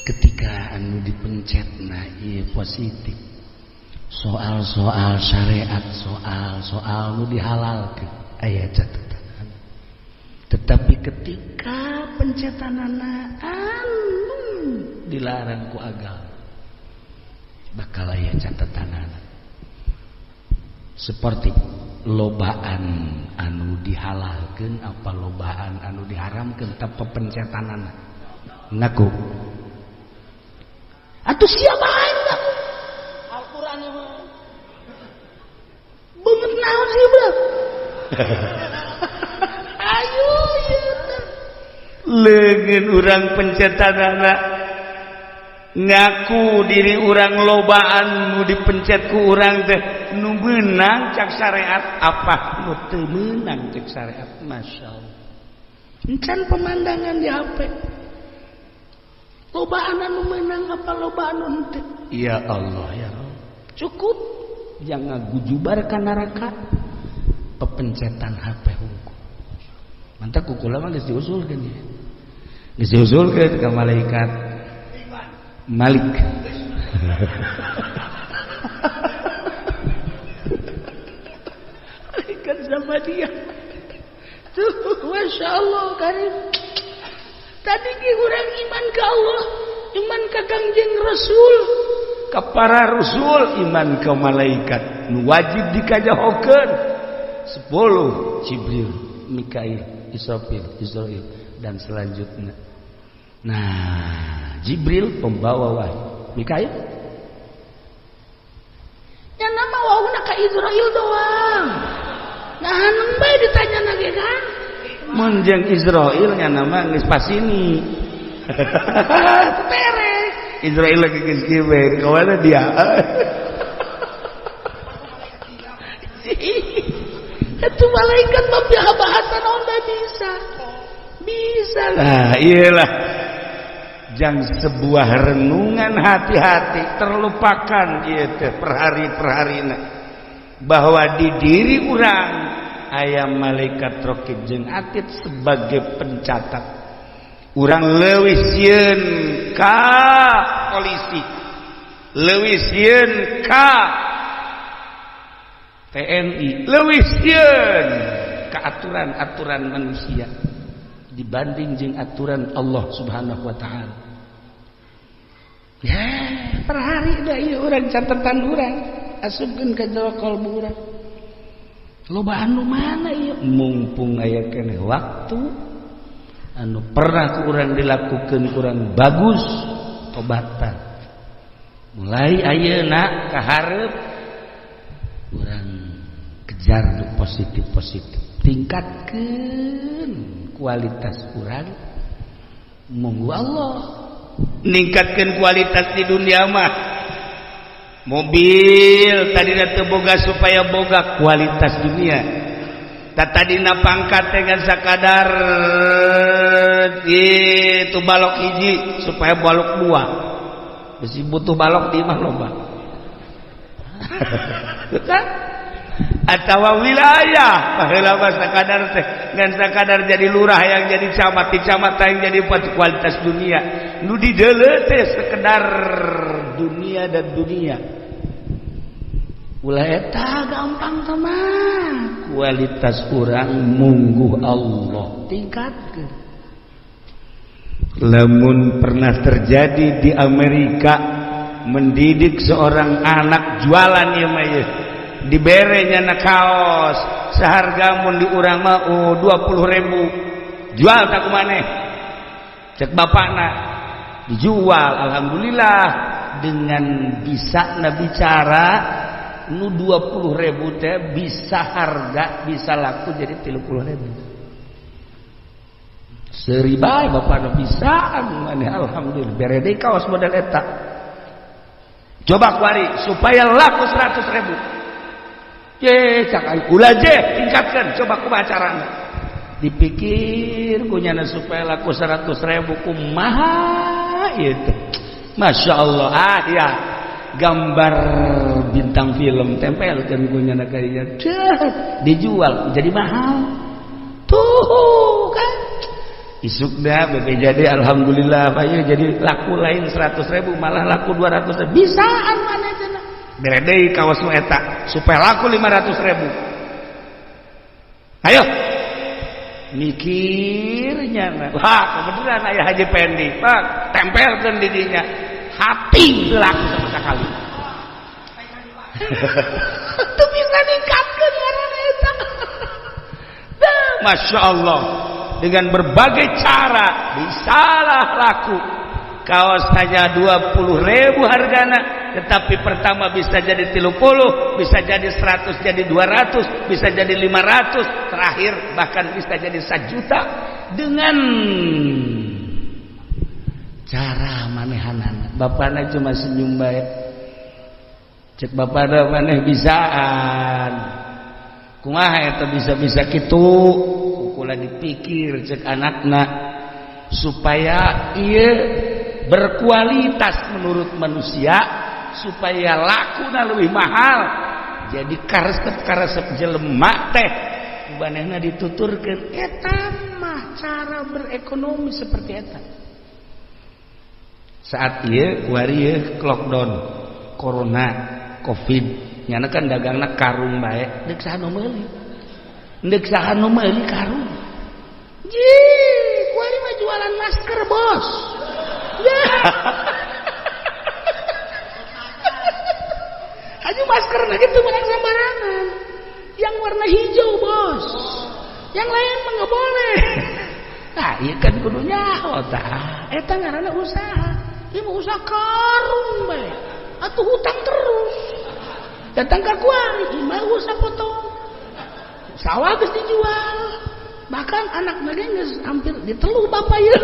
Ketika anu dipencetna ieu positif, soal-soal syariat, soal-soal nu dihalalkeun aya catatan. Tetapi ketika pencetanana anu dilarang ku agama, bakal aya catatanana. Seperti lobaan anu dihalalkeun apa lobaan anu diharamkeun tanpa pencetanana. Ngaku. Atuh siapa aing ngaku? Al-Qur'an mah. Beungeut naon sih, Bro? Ayo ieu teh. Leungeun urang pencetanana ngaku diri urang lobaan nu dipencet ku urang teh nu meunang cak syariat apa nu teu meunang cak syariat. Masya Allah, encan pemandangan di HP lobaan anu meunang apa lobaan anu henteu. Ya Allah, ya Allah, cukup jangan gujubar ka neraka pepencetan HP hungkul. Mantap ku kula mah geus diusulkeun ya, geus diusulkeun ka malaikat Malik. Malaikat sama dia. Tuh, Masya Allah karim. Tadi ge urang iman ke Allah, iman ka Kangjeng Rasul, ka para rasul, iman ke malaikat. Nu wajib dikajahokeun 10 Jibril, Mikail, Israfil, Israil dan selanjutnya. Nah, Jibril pembawa wahyu, Mikail nya nama wahuna ka Israil doang. Nah, hanung bae ditanya lagi kan. Mun jeung Israil nya nama geus pasini. Beres. Israil lagi geus kieu bae, ka mana dia? Itu malaikat mah bahasa naon bae bisa. Bisa lah, iyalah. Jang sebuah renungan hati-hati terlupakan ieu teh perhari-perharina bahwa di diri urang aya malaikat raqib jeung atid sebagai pencatat. Urang leuwih sieun ka polisi, leuwih sieun ka TNI, leuwih sieun ka aturan-aturan manusia dibanding jeung aturan Allah Subhanahu wa taala. Ya, per hari da ieu urang catatan urang asupkeun ka jero kalbu urang. Lobaan nu mana ieu? Mumpung aya keneh waktu anu pernah ku urang dilakukeun kurang bagus, tobatan. Mulai ayeuna ka hareup urang kejar nu positif-positif, tingkatkeun kualitas urang. Monggo Allah ningkatkeun kualitas di dunia mah. Mobil tadi teu boga supaya boga kualitas dunia. Tadina pangkat dengan sakadar itu balok hiji supaya balok dua, besi butuh balok di imah loba kan, atau wilayah baheula mah sakadar teh ngan sakadar jadi lurah, yang jadi camat, di camat yang jadi kualitas dunia nu dideuleu teh sekedar dunia dan dunia. Ulah eta, gampang sama kualitas urang mungguh Allah tingkatkeun. Lamun pernah terjadi di Amerika, mendidik seorang anak jualan ya mah ye, diberenya na kaos seharga mun di urang mah, oh, 20 ribu, jual tak kumaneh cek bapakna. Dijual, alhamdulillah dengan bisa na bicara nu 20 ribu teh bisa harga, bisa laku jadi 30 ribu. Seribai bapak bisa maneh, alhamdulillah bere deui kaos model eta. Coba kuari supaya laku 100 ribu. Ye, cak aing ulah je, tingkatkan. Coba kumaha carana? Dipikir kunyana supaya laku 100 ribu kumaha ieu teh. Masya Allah, ah ya, gambar bintang film tempelkeun kunyana kayaknya, dijual jadi mahal tuh kan. Isuk dah BP jadi, alhamdulillah Pak ya, jadi laku lain 100 ribu malah laku 200 ribu. Bisaan mana cenah, bere deui kaos nu eta supaya laku 500 ribu. Ayo mikirnya, wah, kebetulan ayah Haji Pendi, Pak, tempelkan di dinya, hati laku sama sekali. Itu bisa ningkatkan ngaranna eta. Masya Allah, dengan berbagai cara bisalah laku. Kaos hanya 20 ribu hargana, tetapi pertama bisa jadi 30, bisa jadi 100, jadi 200, bisa jadi 500, terakhir bahkan bisa jadi 1 juta dengan cara manehanana. Bapaknya cuma senyum baik, cek bapakna, maneh bisaan, kumaha eta bisa-bisa kitu? Kukula dipikir, cek anakna, supaya ieu berkualitas menurut manusia, supaya lakuna lebih mahal, jadi karesep karesep jelema teh manehna dituturkeun. Eta mah cara berekonomi seperti eta. Saat ieu kuari ieu lockdown corona Covid, nyana kan dagangna karung bae, deuk saha nu meuli, deuk saha nu meuli karung? Ji, kuari mah jualan masker, bos ya. Aja masker lagi tuh menang sembarangan. Yang warna hijau, bos. Yang lain mah nggak boleh. Nah, iya kan kudu nyaho tah. Eta ngaranna usaha. Ieu mah usaha karung bae. Atuh hutang terus. Datang ka kuari, imah usaha potong. Sawah geus dijual. Bahkan anak ge geus hampir diteluh bapak ieu.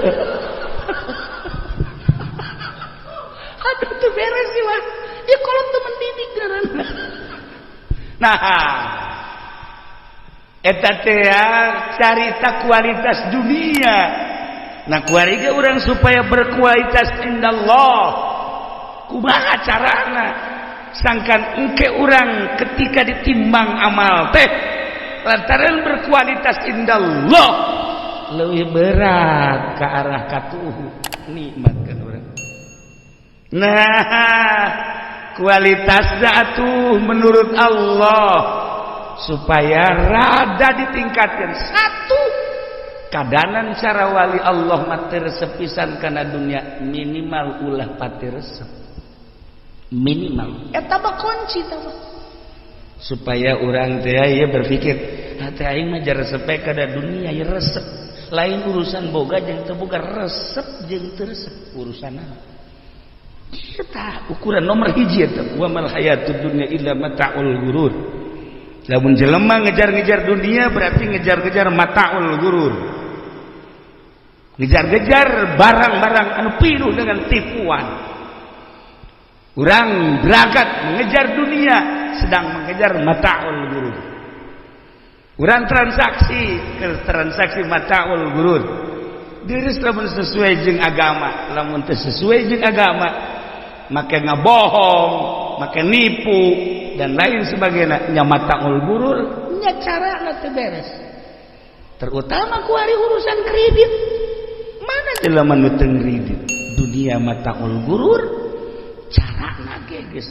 Aduh, tuh beres sih mah. Ya kalau tuh mendidik ngaranna. Nah, eta teh carita kualitas dunia. Nah, kuari ge urang supaya berkualitas indallah. Kumaha carana? Sangkan engke urang ketika ditimbang amal teh lantaran berkualitas indallah lebih berat ke arah katuhu, nikmat kan urang. Nah, kualitas atuh menurut Allah supaya rada ditingkatkan, satu kadanan cara wali Allah mah teu resep pisan kana dunia, minimal ulah pati resep, minimal eta mah kunci tah, supaya urang teh ya berpikir hati aing mah resep kana dunia ya. Resep lain urusan boga jeung teu boga, resep jeung teu resep urusanna. Eta ukuran nomor hiji eta, wa mal hayatud dunya illa mataul gurur. Lamun jelema ngejar-ngejar dunia berarti ngejar-ngejar mataul gurur, ngejar-ngejar barang-barang anu pinuh dengan tipuan. Urang berangkat mengejar dunia sedang mengejar mataul gurur. Urang transaksi ke transaksi mataul gurur. Diri lamun sesuai jeung agama, lamun teu sesuai jeung agama, make ngabohong, make nipu dan lain sebagainya nya mataul gurur nya carana teu beres. Terutama ku ari urusan kredit. Mana jelema nu teu kredit? Dunia mataul gurur carana ge geus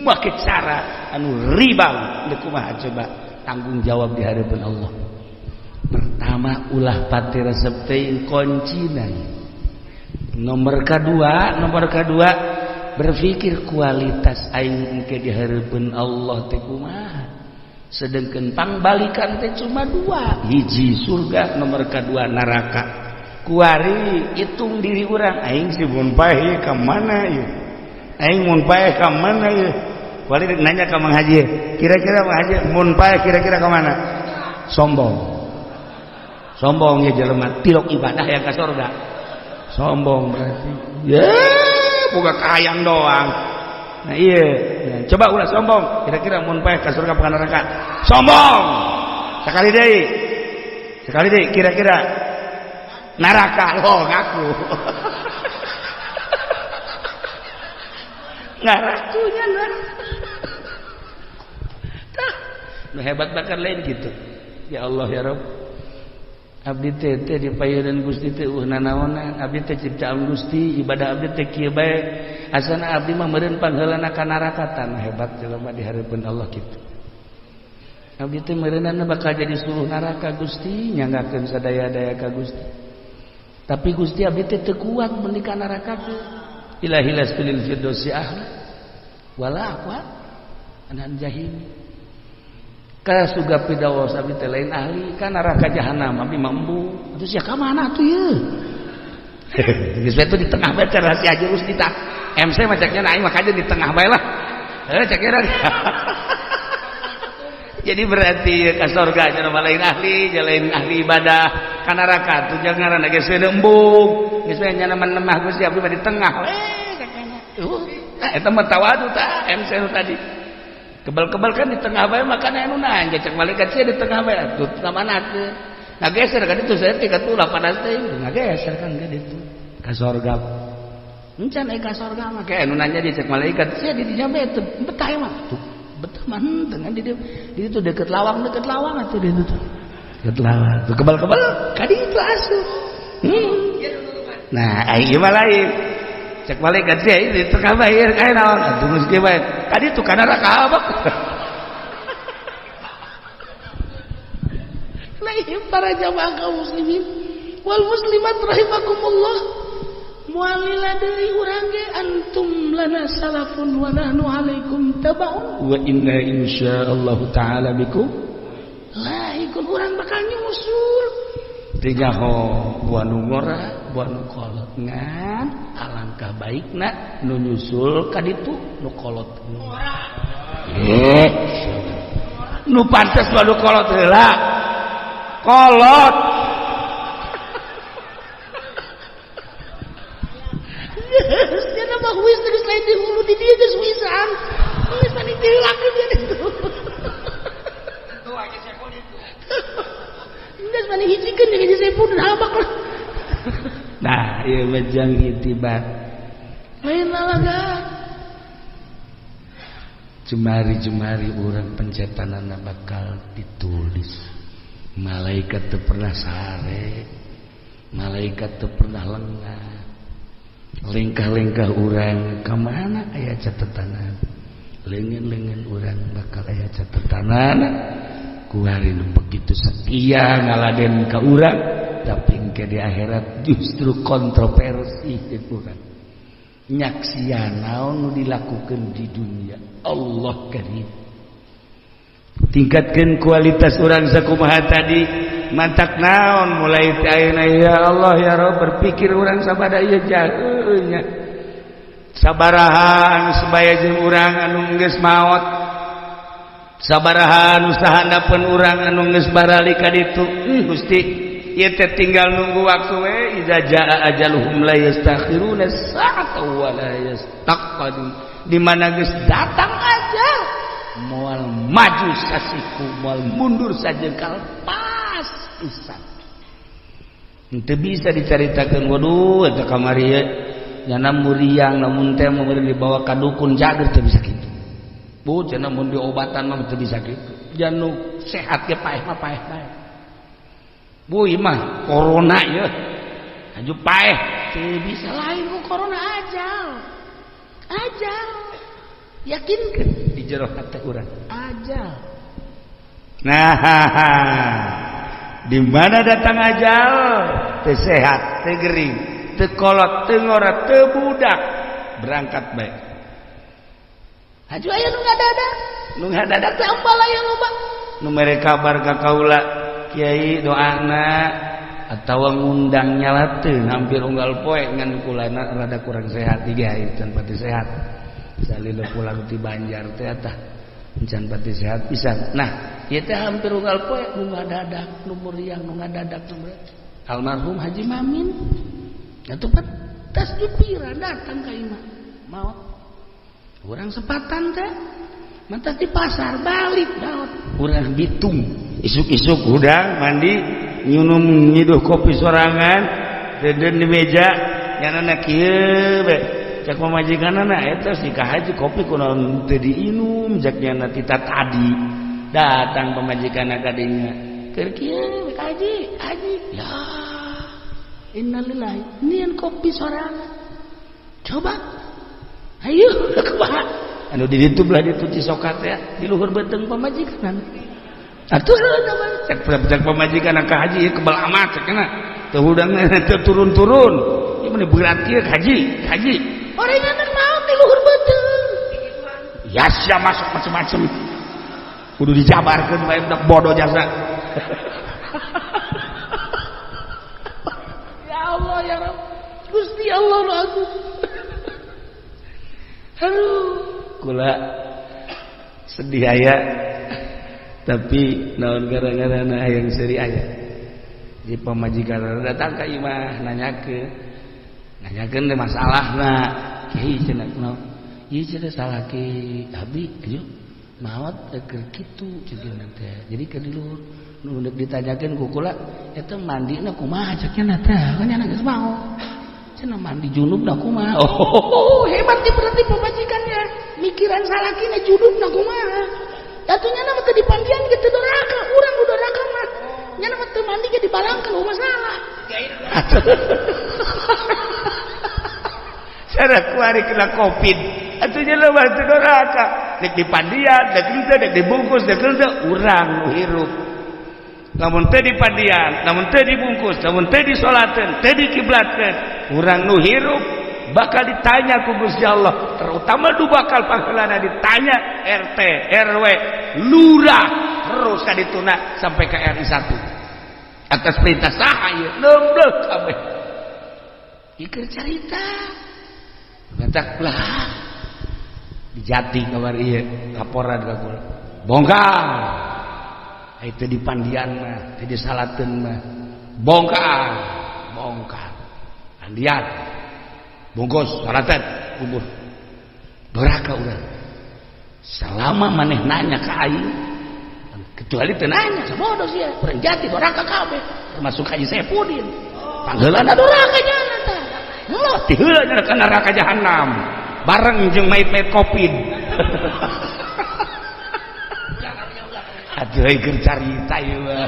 make cara anu riba. Deuk kumaha coba tanggung jawab di hadapan Allah. Pertama ulah pati resep teuing kuncina. Nomor kedua berpikir kualitas aing engke di hadapan Allah teh kumaha. Sedangkan pangbalikan teh cuma dua, hiji surga, nomor kedua neraka. Kuari hitung diri urang, aing si mun paeh ka mana ieu? Aing mun paeh ka mana ieu? Kuari nanya ka Mang Haji, kira-kira Mang Haji mun paeh kira-kira ka mana? Sombong. Sombong ya jelema tilok ibadah yang ka surga. Sombong berarti. Ya, boga kahayang doang. Nah iya, nah, coba ulah sombong. Kira-kira mun paeh ka surga apa ka neraka? Sombong. Sekali deui. Sekali deui kira-kira neraka. Oh, ngaku. Ngarakunya neraka. Tah, nu hebat bakal lain gitu. Ya Allah ya Rabb. Abdi teh teh dipayeunan Gusti teh eueuh nanaonan, abdi teh ciptaan Gusti, ibadah abdi teh kieu bae. Asana abdi mah meureun pangheulana ka neraka. Tah hebat jelema di hareupeun Allah kitu. Abdi teh meureunana bakal jadi suluh neraka Gusti, nyanggakeun sadaya-daya ka Gusti. Tapi Gusti abdi teh teu kuat mun ka neraka teh. Ilahi lasfilil firdausi ahla wala aqwa anan jahim. Ka surga firdaus abdi teh lain ahli, ka neraka jahanam abdi mah embung. Atuh sia ka mana atuh ieu? Geus bae di tengah bae rahasia jurus kita. MC mah ceknya aing mah kajeun di tengah bae lah. Heuh ceknya. Jadi berarti ka surga cenah mah lain ahli, lain ahli ibadah. Ka neraka tuh jangan geus we embung. Geus we nya nemah Gusti abdi mah di tengah we ceknya. Tah eta mah tawadu tah MC nu tadi. Kebal-kebal kan di tengah bae makana anu nanya cek malaikat sia di tengah bae atuh ka mana teh. Ngageser kan itu saya tiga tuh panas teh ngageser kan ka ditu ka sorga. Encan aya ka sorga mah kayak anu nanya di cek malaikat sia di dinya bae teu betah mah. Tuh betah mah henteu kan di ditu deket lawang atuh di ditu. Deket lawang. Tuh kebal-kebal ka ditu asup. Nah, ieu mah lain. Cek malaikat sia di tengah bae kayak naon atuh geus kieu bae. Tadi tuh kana neraka apa? Lain para jamaah kaum muslimin wal muslimat rahimakumullah. Mualila deui urang ge antum lana salafun wa nahnu alaikum tabaun wa inna insyaallah taala bikum laikun. Urang bakal nyusul teu nyaho buah nu ngora buah nu kolot ngan alangkah baikna nu nyusul ka ditu nu kolot nu pantes mah nu kolot heula kolot. Cenah mah huis geus lain di hulu di dieu geus huisan geus mani dilakeun dia ditu geus mani hijikeun jeung hiji saipun habak lah. Nah, ieu mah jang itibar. Lain lalaga. Jemari-jemari urang pencetanana bakal ditulis. Malaikat teu pernah sare. Malaikat teu pernah lengah. Lengkah-lengkah urang ka mana aya catetanan. Leungeun-leungeun urang bakal aya catetanan. Kuari nu begitu setia ngaladen ka urang, tapi engke di akhirat justru kontroversi jeung urang. Nyaksian naon nu dilakukeun di dunia. Allah karim. Tingkatkeun kualitas urang sakumaha tadi, mantak naon mulai ti ayeuna ya Allah ya Rabb berpikir urang sabada ieu jauhnya. Sabaraha anu sebaya jeung urang anu geus maot. Sabaraha anu sahandapeun urang anu geus barali ka ditu. Gusti, ieu teh tinggal nunggu waktu we idza jaa ajaluhum la yastakhiruna sa'ata wa la yastaqdimun. Di mana geus datang aja Moal maju sasiku, moal mundur sajengkal, pas pisan. Henteu bisa dicaritakeun, waduh eta kamari ye nyana muriang lamun teh mun dibawa ka dukun jager, teu bisa kitu. Bu cenah mun diobatan mah teu bisa kitu. Janu sehat ge paeh mah paeh bae. Bu ieu mah corona ye. Aju paeh teu bisa, lain ku corona, ajal. Ajal. Yakinkeun di jero hate urang. Ajal. Nah, di mana datang ajal, teu sehat, teu gering, teu kolot, teu ngora, teu budak, berangkat bae. Aju aya nu ngadadak, nu ngadadak teh ambal aya loba. Nu mere kabar ka kaula, kiai doana atawa ngundang nyalateun hampir unggal poe, ngan kulana rada kurang sehat tiga can pati sehat. Salila pulang ti Banjar teh tah can pati sehat pisan. Nah, ieu teh hampir unggal poe nu ngadadak, nu muriang, nu ngadadak, nu almarhum Haji Mamin. Atuh tas jupira datang ka imah. Maot. Urang sepatan teh mantas di pasar balik maot. Urang Bitung isuk-isuk hudang mandi nyunum nyiduh kopi sorangan deden di meja nyanana kieu be cak pamajikanana eta si ka haji kopi kunaon teu diinum jak nyana tita tadi datang pamajikanna ka dinya keur kieu ka haji haji ya innalillahi nian kopi sorangan coba ayo kumaha anu di ditu belah ditu Cisoka teh di luhur beuteung pamajikan atuh cek cek pamajikan ka haji kebal amat cek na teu hudang teu turun-turun ieu mah berat kieu haji haji orengan maot di luhur beuteung ya sia masuk macem-macem kudu dijabarkeun bae budak bodoh jasa. Ya Allah ya Rabb Gusti Allah nu agung. Aduh kula sedih aya tapi naon gara-gara na hayang seuri aya di pamajikan datang ka imah nanyakeun nanyakeun teh masalahna kiai cenah kunaon ieu cenah salaki abi ayo maot keur kitu cenah teh jadi keur di luhur nu deuk ditanyakeun ku kula eta mandina kumaha cek nya teh kan nya geus maot cenah mandi junubna kumaha. Oh hebat nih berarti pamajikannya mikiran salakina junubna kumaha. Atuh nya mah teu dipandian ge teu doraka, urang nu doraka mah. Nya mah teu mandi ge dibalangkeun eueuh masalah. Cara kuari kena Covid. Atuh nya mah teu doraka, dek dipandian, dek henteu, dek dibungkus, dek henteu, urang nu hirup. Lamun teu dipandian, lamun teu dibungkus, lamun teu disolateun, teu dikiblatkeun, urang nu hirup bakal ditanya ku Gusti Allah, terutama du bakal pangheulana ditanya RT, RW, lurah, terus ka dituna sampai ke RI 1. Atas perintah saha ieu? Nemblek kabeh. Ieu keur carita. Bentak lah. Di Jati kabar ieu laporan ka kula. Bongkar. Ai teu dipandian mah, teu disalateun mah. Bongkar, bongkar. Pandian. Bungkus, salatan, kubur. Doraka urang. Selama maneh nanya ka aing, kecuali teu nanya, sabodo sia, urang Jati doraka kabeh, termasuk Haji Saipudin. Pangheulana doraka nya tah. Loh, tiheula nya ka neraka jahanam. Bareng jeung mayit-mayit Covid. Atuh keur carita ieu mah.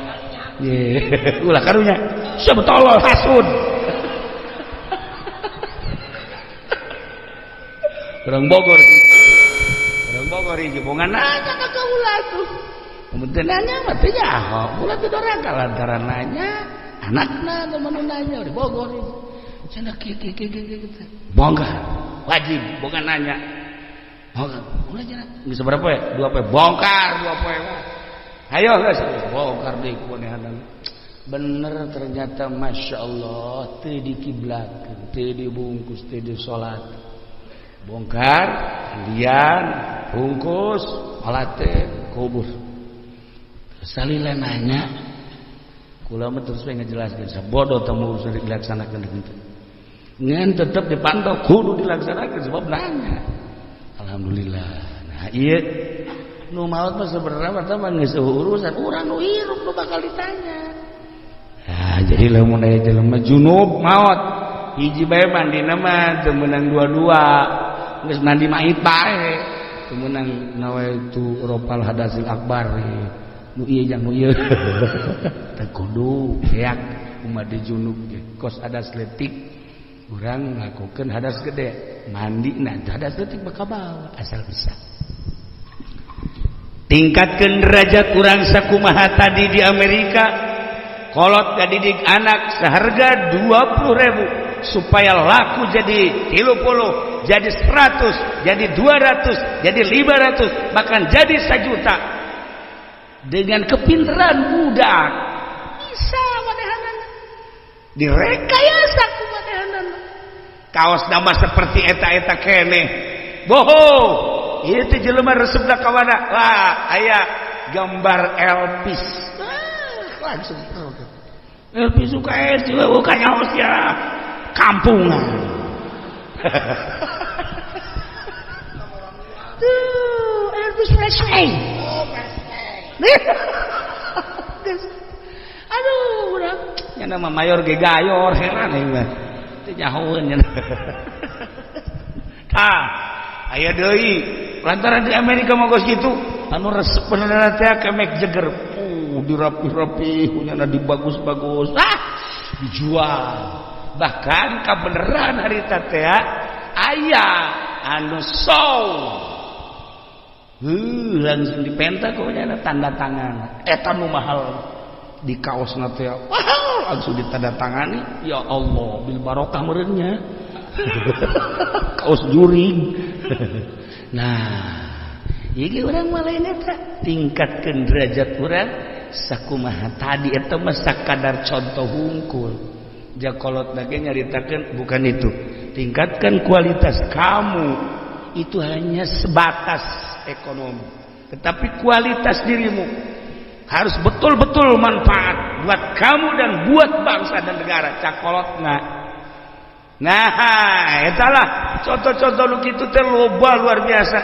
Ye, ulah karunya. Sia tolol hasud. Orang Bogor hiji bongan nanya ka kaula tuh. Mun teu nanya mah teu nyaho. Kula teu doraka lantaran nanya, anakna teh mun nanya di Bogor hiji. Cenah kieu kieu kieu kieu. Bongkar. Wajib bongan nanya. Bongkar. Ulah cenah. Geus sabaraha poe? 2 poe. Bongkar 2 poe. Hayo geus bongkar deui ku manehanna. Bener ternyata Masya Allah teu dikiblatkeun, teu dibungkus, teu disolat. Bongkar, mandian, bungkus, alate, kubur. Salila nanya, kula mah terus we ngajelaskeun, sabodo temu urusan dilaksanakeun kitu. Ngan tetep dipantau kudu dilaksanakeun sebab nanya. Alhamdulillah. Nah, ieu Nu maot mah sebenarnya mah geus urusan urang nu hirup nu bakal ditanya. Nah, jadi lamun aya jelema junub maot hiji bae mandina mah teu meunang dua-dua, geus mandi mait bae teu meunang nawaitu ropal hadasil akbar nu ieu jang nu ieu teu kudu beak umat di junub ge kos hadas leutik urang nglakukeun hadas gede mandi nah hadas leutik bakal bawa asal bisa. Tingkatkan derajat kurang sakumaha tadi di Amerika kolot didik anak seharga 20.000 supaya laku jadi 30, jadi 100, jadi 200, jadi 500, bahkan jadi 1 juta dengan kepintaran budak bisa manehanana direkayasa ku manehanana. Kaos nama seperti eta-eta keneh bohong itu jelema resepna ka mana lah aya gambar Elvis. Ah, langsung Elvis suka es juga bukan ya kampungan. Tuh Elvis Presley. Aduh urang nya nama mayor ge gayor heran aing mah teu nyahoeun nya. Tah aya deui lantaran di Amerika mah geus kitu anu resep bener teh ka Mick Jagger dirapi-rapi punyana dibagus-bagus ah dijual bahkan kabeneran harita teh aya anu show langsung dipenta kunyana tanda tangan eta nu mahal di kaosna teh mahal langsung ditandatangani ya Allah bil barokah meureunnya kaos juring. Nah ieu urang mah lain eta tingkatkeun derajat urang sakumaha tadi eta mah sakadar contoh hungkul jakolot lagi nyaritakeun bukan itu. Tingkatkan kualitas kamu itu hanya sebatas ekonomi, tetapi kualitas dirimu harus betul-betul manfaat buat kamu dan buat bangsa dan negara cakolotna. Nah etalah contoh-contoh nu kitu teh loba luar biasa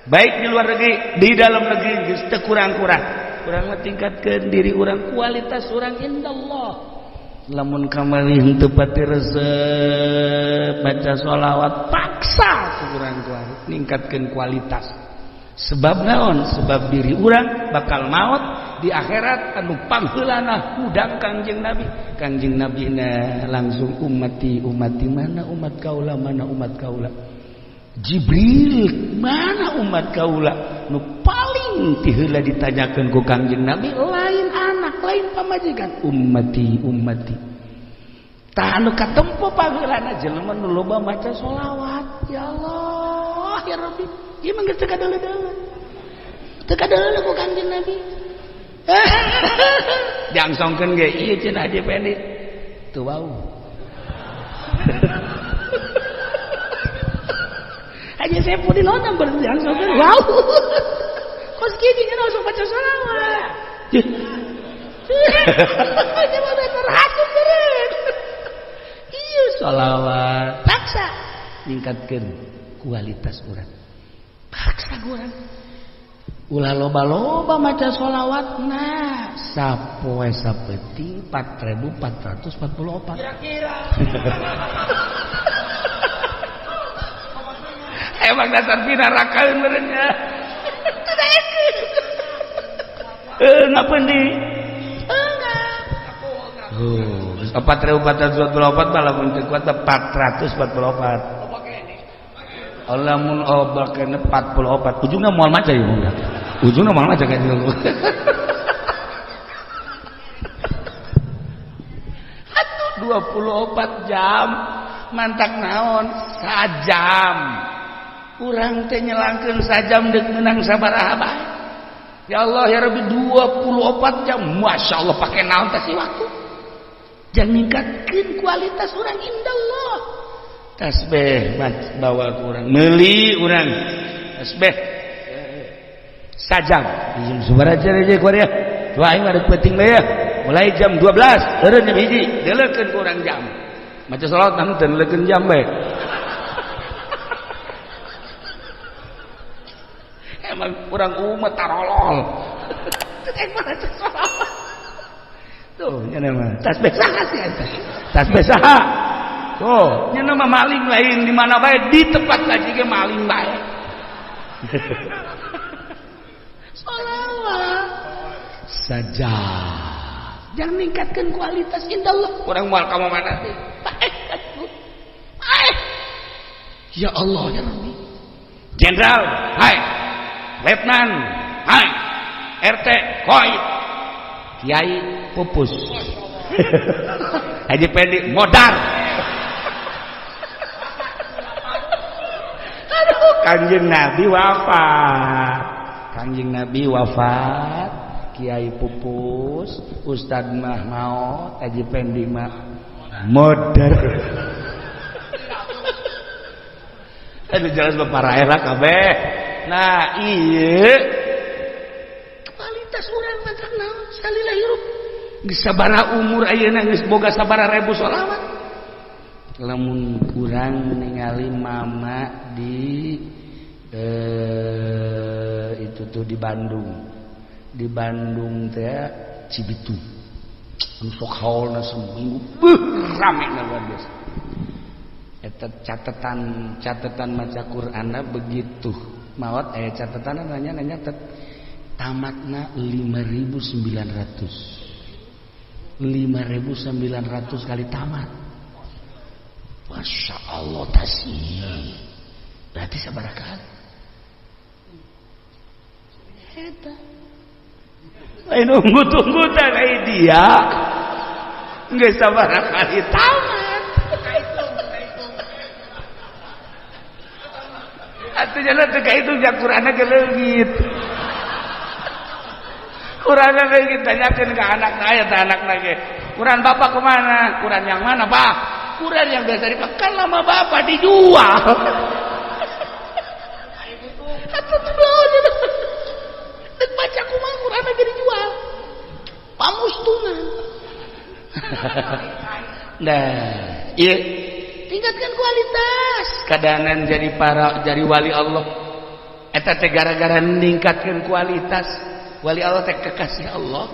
baik di luar negeri di dalam negeri geus teu kurang-kurang. Urang mah tingkatkeun diri urang kualitas urang indallah. Lamun kamari henteu pati resep baca sholawat paksa ku urang ningkatkeun kualitas. Sebab naon? Sebab diri urang bakal maot di akhirat anu pangheulana hudang Kangjeng Nabi. Kangjeng Nabi na langsung ummati ummati mana umat kaula mana umat kaula. Jibril mana umat kaula nu paling ti heula ditanyakeun ku Kangjeng Nabi lain anak lain pamajikan ummati ummati. Tah anu katempo pangheulana jelema nu loba maca sholawat ya Allah ya Rabbi ieu mah geus teu kadeuleu-deuleu teu kadeuleu ku Kangjeng Nabi. Diangsongkeun ge ieu cenah Haji Pendi teu wau. Haji Saifuddin onang berarti diangsongkeun wau. Kos kieu nya langsung baca sholawat. Dia mah terhasut meureun. Ieu sholawat paksa ningkatkeun kualitas urang. Paksa urang. Ulah loba-loba maca sholawatna sapoe sapeuting 4444 kira-kira. Emang dasar pinarakaeun meureun nya. Teu daekeun. Ngapeun di? Enggak. Oh, 4444 mah lamun teu kuat 444. Lamun obat kena 44 ujungna moal maca ieu mah. Ujungna moal maca kan. Atuh 24 jam mantak naon sajam. Urang teh nyelangkeun sajam deuk meunang sabaraha bae. Ya Allah ya Rabbi 24 jam masyaallah pake naon teh si waktu. Jangan ningkatkeun kualitas urang indallah. Tasbih bawa kurang meuli urang tasbih sajam jam sabaraha aja kuari ya wah aing mah rek penting bae ya mulai jam 12 eureun jam 1 deulekeun ku urang jam maca salawat mah teu neulekeun jam bae. mah urang umat tarolol. Teu maca sholawat. Tuh nya mah tasbih saha sih eta? Tasbih saha? Tuh, nya mah maling lain di mana bae, di tempat ngaji ge maling bae. Sholawat saja. Jangan meningkatkan kualitas indallah. Kurang mual kamu mana sih? Baik, baik. Ya Allah ya Rabbi. Jenderal, hai. Letnan, hai. RT, koi. Kiai pupus. Haji Pendi modar. Aduh, Kanjeng Nabi wafat. Kanjeng Nabi wafat. Kiai pupus, Ustad mah maot, Haji Pendi mah modar. Aduh jelas bapak lah kabeh. Nah, iya kualitas urang mah naon salila hirup. Geus sabaraha umur ayeuna geus boga sabaraha ribu sholawat. Lamun kurang ningali mama di itu tuh di Bandung. Di Bandung teh Cibitung. Anu sok haolna seminggu beuh rame luar biasa. Eta catatan maca Qur'anna begitu maot aya catatan nanya tamatna 5.900 5.900 kali tamat. Masya Allah tasih berarti sabaraha kali eta lain nunggu-tunggu teh dia geus sabaraha kali tamat. Atuh jalan teu ka itu ja Qur'anna ge leungit. Qur'anna leungit tanyakeun ka anakna aya teh anakna ge. Qur'an bapak kemana? Qur'an yang mana, Pak? Qur'an yang biasa dipakai kan lama bapak dijual. Atuh tuh dek baca kumaha Qur'anna ge dijual. Pamustungan. Nah, ieu tingkatkan kualitas. Kadanan jadi para jadi wali Allah eta teh gara-gara ningkatkeun kualitas wali Allah teh kekasih Allah.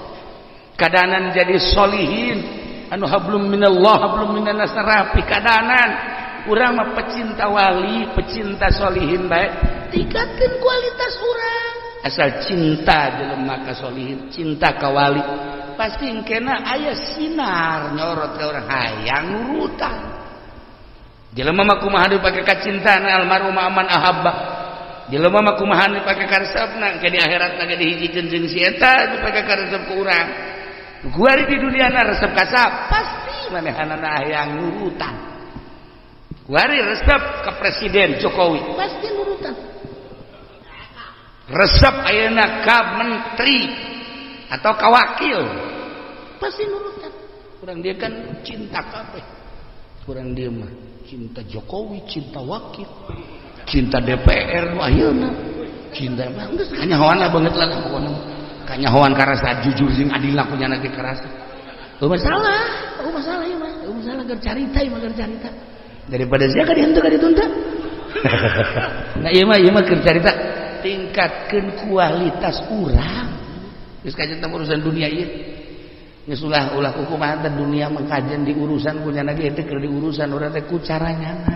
Kadanan jadi solihin anu hablum minallah hablum minannas rapi kadanan urang mah pecinta wali pecinta solihin bae tingkatkeun kualitas urang asal cinta jelema ka solihin cinta ka wali pasti engkena aya sinar nyorot ka urang hayang nurutan. Jelema mah kumaha dipake kacintana almarhum aman ahabba. Jelema mah kumaha dipake karesepna ke di akhiratna ge dihijikeun jeung si eta dipake karesep ku urang. Kuari di duniana resep kasap pasti manehanana hayang nurutan. Kuari resep ka Presiden Jokowi pasti nurutan. Resep ayeuna ka menteri atau ka wakil pasti nurutan. Urang dia kan cinta kabeh. Urang dia mah cinta Jokowi, cinta wakil, cinta DPR, ayeuna cinta mah geus kanyahoan lah banget lah pokona. Kanyahoan karasa jujur jeung adil ku nyana ge karasa. Eueuh masalah, eueuh masalah ieu mah, eueuh masalah keur carita ieu mah keur carita. Daripada sia ka dihenteu ka dituntut. Nah ieu mah keur carita tingkatkeun kualitas urang. Geus kajen teh urusan dunia ieu. Geus ulah ulah kumaha teh dunia mah kajen di urusan ku nyana ge teh keur diurusan urang teh ku caranyana.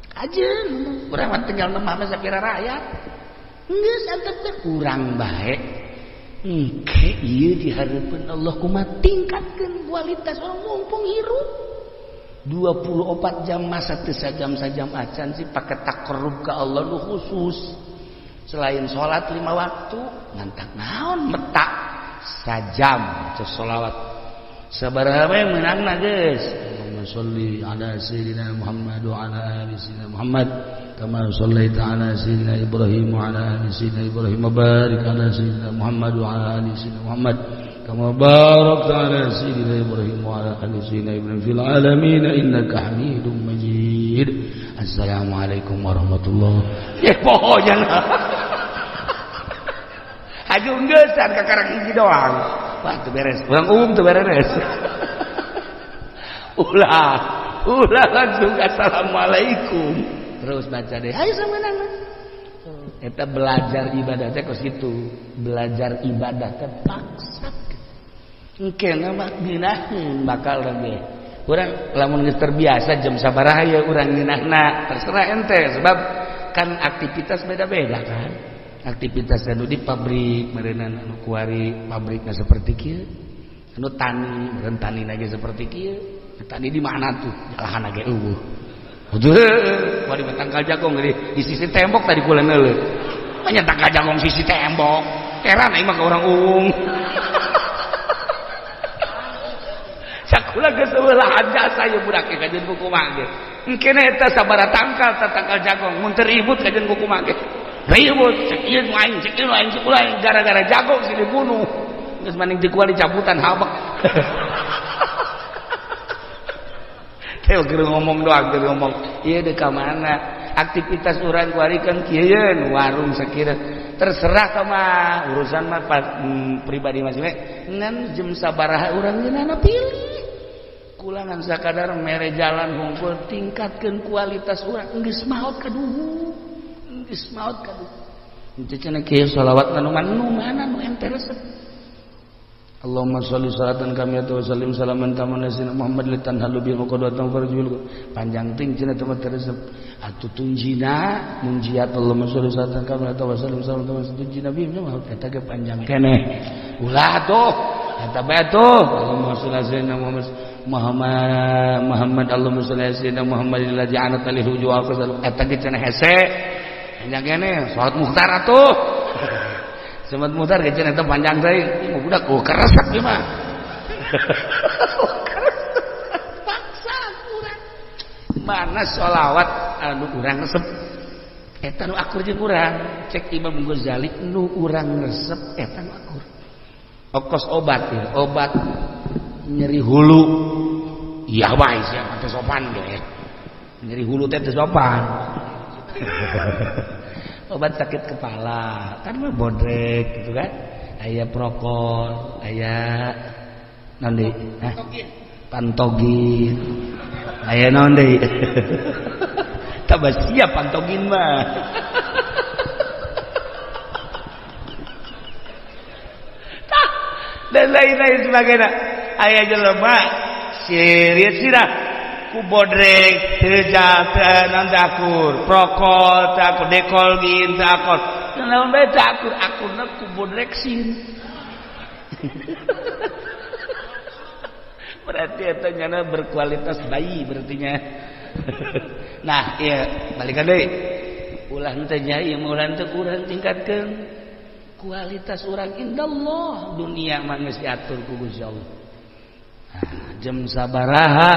Kajen urang mah tinggal nemah mah sapira rakyat. Geus antep urang bae. Engke ieu di hareupeun Allah kumaha tingkatkeun kualitas orang mumpung hirup. 24 jam masa teu sajam-sajam acan sih pake takarrub ka Allah nu khusus. Selain salat 5 waktu ngantak naon metak sajam teu sholawat. Sabaraha we meunangna geus. Allahumma sholli ala sayyidina Muhammad wa ala ali sayyidina Muhammad kama shallaita ala sayyidina Ibrahim wa ala ali sayyidina Ibrahim wa barik ala sayyidina Muhammad wa ala ali sayyidina Muhammad kama barakta ala sayyidina Ibrahim wa ala ali sayyidina Ibrahim fil alamin innaka Hamidum Majid. Assalamualaikum warahmatullahi. Ya pokoknya haju geus ka karang hiji doang. Wah teu beres. Urang umum teu beres. Ulah, ulah langsung assalamualaikum. Terus baca deh. Ayo sama nana. Eta belajar ibadah teh kos kitu, belajar ibadah teh paksa. Engke mah ngeunaheun bakal ge. Urang lamun geus terbiasa jam sabaraha ye urang ngeunahna, terserah ente sebab kan aktivitas beda-beda kan. Aktivitas anu di pabrik meureunna anu kuari pabrikna seperti kieu. Anu tani meureun tani ge seperti kieu. Tani di mana tuh? Jalahan ge eueuh. Heuh, kuari tangkal jagung di sisi tembok tadi kula neuleuh. Banyak tangkal jagung sisi tembok. Heran aing mah ka urang uung. Sakula geus eueuh lahan jasa ieu budak ge kajeun kumaha ge. Engkene eta sabaraha tangkal tangkal jagung mun teu ribut kajeun kumaha ge. Ribut cek ieu nu aing, cek ieu nu aing, cek aing gara-gara jagung sih dibunuh. Geus maning di kuali cabutan habek. Teh keur ngomong doang, keur ngomong. Ieu deuk ka mana? Aktivitas urang kuari kan kieu warung sakira. Terserah ka mah urusan mah pribadi masing-masing. Ngan jam sabaraha urang ngeunana pilih. Kulangan sakadar mere jalan hungkul tingkatkeun kualitas urang geus maot kaduhu. Geus maot kaduhu. Henteu cenah kieu sholawat nu mana nu ente resep. Allahumma sholli salatan kamiyatan wa sallim salaman taman sayyidina Muhammad litanhalu bi qadwatan farjul panjang ting cenah teh resep atuh tunjina munjiat Allahumma sholli salatan kamiyatan wa sallim salaman taman tunjina bi mah eta ge panjang keneh ulah tuh eta bae tuh Allahumma sholli sayyidina Muhammad Muhammad Allahumma sholli sayyidina Muhammad allazi anat alaihi wujuh qasal eta ge cenah hese panjang keneh salat mukhtar atuh. Semat mutar ge cenah eta panjang teh ieu budak oh keresek ieu mah. Paksa urang. Mana sholawat anu urang resep eta nu akur jeung urang. Cek Imam Ghazali nu urang resep eta nu akur. Okos obat ya, obat nyeri hulu. Iya bae sia teh sopan ge. Nyeri hulu teh teu sopan. Obat sakit kepala kan mah bodrek gitu kan, aya prokol, aya naon deui, pantogin, aya naon deui, tambah siap pantogin mah. Dan lain-lain sebagainya, aya jelema siriet sirah ku bodrek teu naon teu akur, prokol teu akur, dekol gin teu akur, naon bae teu akur, akurna ku bodrek sin. Berarti eta nyana berkualitas bayi berartinya. Nah, ieu balikan deui. Ulah teh nya ieu mah urang teh urang tingkatkeun kualitas urang indallah, dunia mah geus diatur ku Gusti Allah. Nah, jam sabaraha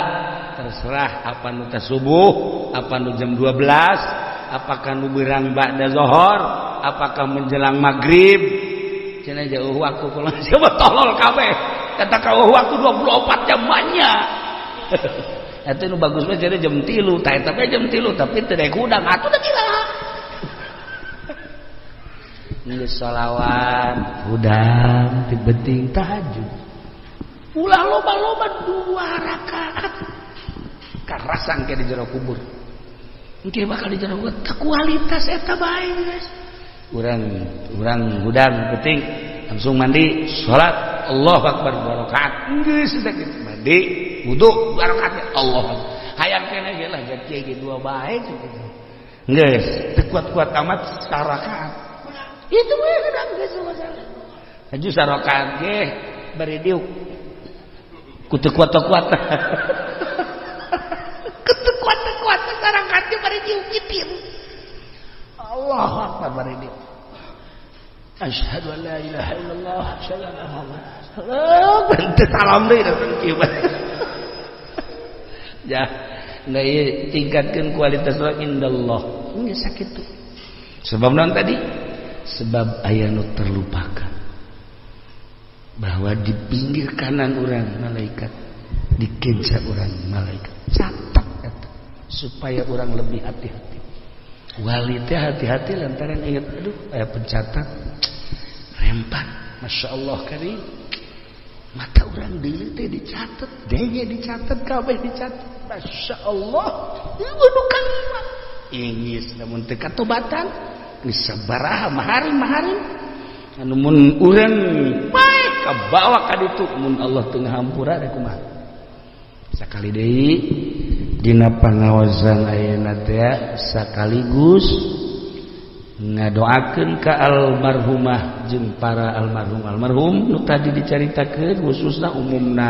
terserah apa nu teh subuh, apa nu jam 12, apakah nu beurang ba'da zuhur, apakah menjelang maghrib. Cenah jauh waktu kalau siapa tolol kabeh. Kata kau waktu 24 jam banyak. Eta nu bagus mah jadi jam 3, tah eta jam 3 tapi teu daek hudang atuh da gila. Geus sholawat hudang ti beuting tahajud. Ulah loba-loba 2 rakaat. Karasan ke di jero kubur. Engke bakal di jero kubur kualitas eta bae guys. Urang hudang penting langsung mandi salat Allahu akbar 2 rakaat. Geus sakitu mandi wudu 2 rakaat Allah. Hayang keneh ge lah jadi kieu ge 2 bae kitu. Geus teu kuat-kuat amat sarakaat. Itu we hudang geus masalah. Haju sarakaat ge bari diuk. Ku teu kuat-kuat. Kutu kuat-kuat sarakaat ge bari diuk kitir. Allahu akbar bari diuk. Asyhadu an la ilaha illallah, asyhadu anna Muhammadan rasulullah. Teu salam deui da kieu. Ya, nah ieu tingkatkeun kualitas urang indallah. Geus sakitu. Sebab naon tadi? Sebab aya nu terlupakan. Bahwa di pinggir kanan urang malaikat, di kenca urang malaikat. Catat eta supaya urang lebih hati-hati. Wali teh hati-hati lantaran ingat, aduh aya pencatat rempan, masya Allah kali mata urang deui teh dicatat, denge dicatat, kabeh dicatat, masya Allah, ieu nu kalimat ingis namun teu katobatan, Geus sabaraha maharim maharim anu mun urang paeh kabawa ka ditu, mun Allah teu ngahampura rek kumaha? Sakali deui, dina pangaosan ayeuna teh sakaligus ngadoakeun ka almarhumah jeung para almarhum almarhum nu tadi dicaritakeun, khususna umumna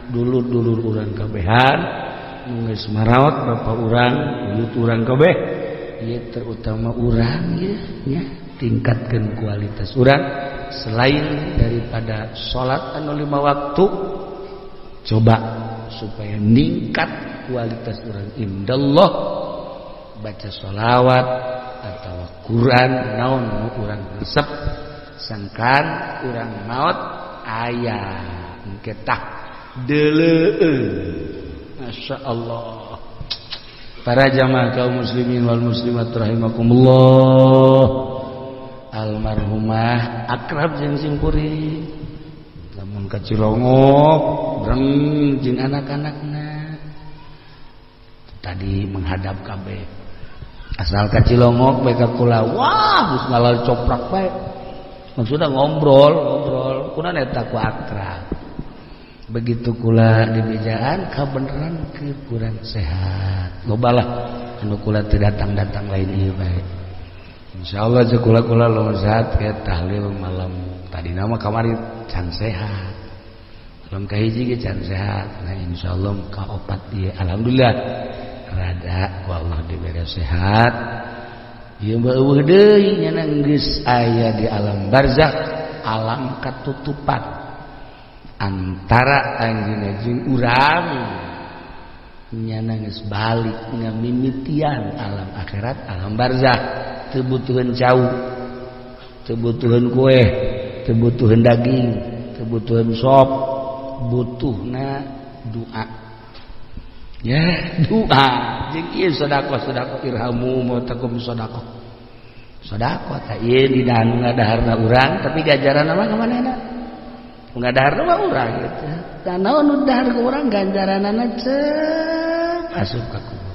dulur-dulur urang kabehan nu geus maraot, bapak urang, uyut urang kabeh ieu, terutama urang ieu nya, tingkatkeun kualitas urang. Selain daripada salat anu lima waktu, coba supaya ningkat kualitas urang indallah, baca sholawat atau Quran, naon nu urang resep, sangkan urang maot aya engke tah deuleueun. Masya Allah. Para jamaah kaum muslimin wal muslimat rahimakumullah, almarhumah akrab jeung simkuring, lamun ka Cilongok breng jeung anak-anakna tadi menghadap kabeh. Asal ka Cilongok bae ka kula, wah, geus ngalal coprak bae, maksudna ngobrol ngobrol kuna eta ku akrab. Begitu kula di bejaan kabeneran ke kurang sehat, loba lah anu kula teu datang-datang lain ieu bae. Insyaallah jeung kula kula lo sehat ke tahlil malam tadi nama kamari can sehat, malam kahiji ge can sehat. Nah, insyaallah ka opat ieu alhamdulillah rada ku Allah dibere sehat. Ieu mah eueuh deui, nya geus aya di alam barzakh, alam katutupan antara anjeunna jeung urang. Nyana geus balik ngamimitian alam akhirat, alam barzakh. Teu butuheun cau, teu butuheun kue, teu butuheun daging, teu butuheun sop, butuhna doa ya, doa jeung ieu sedekah. Sedekah, irhamu mautakum, sedekah, sedekah tah ieu di nu ngadaharna urang, tapi ganjaran mah ka manehna. Nu ngadaharna mah urang gitu dan naon nu dahar ke urang, ganjaranana cep asup ka kubur.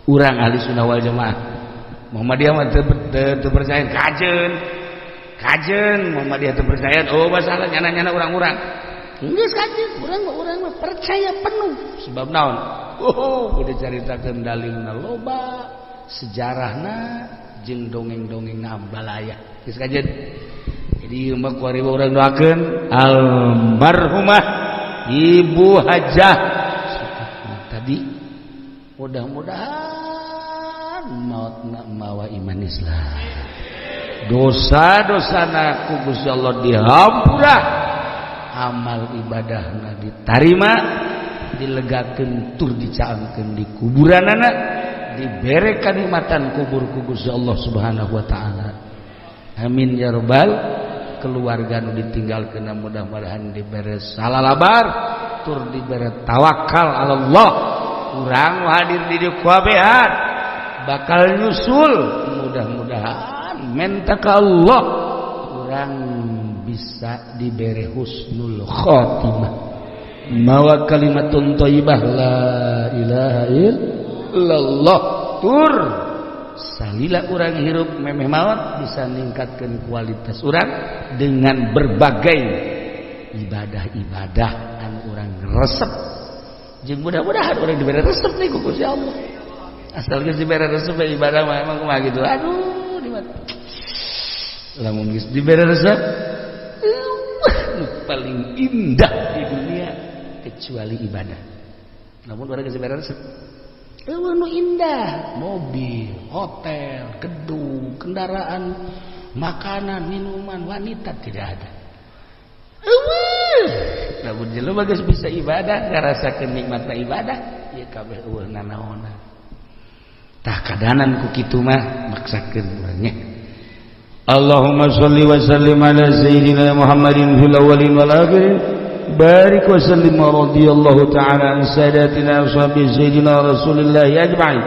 Urang ahli sunnah wal jamaah, Muhammadiyah mah teu percaya kajen kajen. Muhammadiyah teu percaya, oh, masalah nyana-nyana urang-urang geus kajen. Urang mah, urang mah percaya penuh. Sebab naon? Oh, udah caritakeun dalilna loba, sejarahna jeung dongeng-dongeng balaya geus kajen. Jadi mah kuari urang doakeun almarhumah Ibu Hajah tadi, mudah-mudahan maut mawa iman Islam, dosa-dosa ku Gusti Allah dihampura, amal ibadahna ditarima, dilegakeun tur dicaangkeun di kuburanana, dibere kanikmatan kubur ku Gusti Allah Subhanahu wa taala. Amin ya rabbal. Keluarga nu ditinggalkeun mudah-mudahan dibere salalabar tur dibere tawakal Allah. Urang hadir di dieu kabehan bakal nyusul, mudah-mudahan menta ka Allah urang bisa dibere husnul khotimah, mawa kalimatun thayyibah, la ilaha illallah, tur salila urang hirup memeh maut bisa ningkatkan kualitas urang dengan berbagai ibadah-ibadah anu urang resep, jeung mudah-mudahan urang diberi resep nih ku Gusti Allah. Asal geus diberi resep ibadah mah emang kumaha gitu. Aduh, di mana lamun geus diberi resep nu paling indah di dunia kecuali ibadah. Namun urang geus diberi resep, eueuh nu indah. Mobil, hotel, gedung, kendaraan, makanan, minuman, wanita, tidak ada. Eueuh lamun jelema geus bisa ibadah, ngarasakeun nikmatna ibadah, ieu kabeh eueuh nanaonan. Tah, kadanan ku kitu mah maksakeun urang nya. Allahumma shalli wa sallim ala sayyidina Muhammadin fil awwalin wal akhirin. Barik wa sallim wa radiyallahu ta'ala an sadatina ashabi sayyidina Rasulillah ajma'in.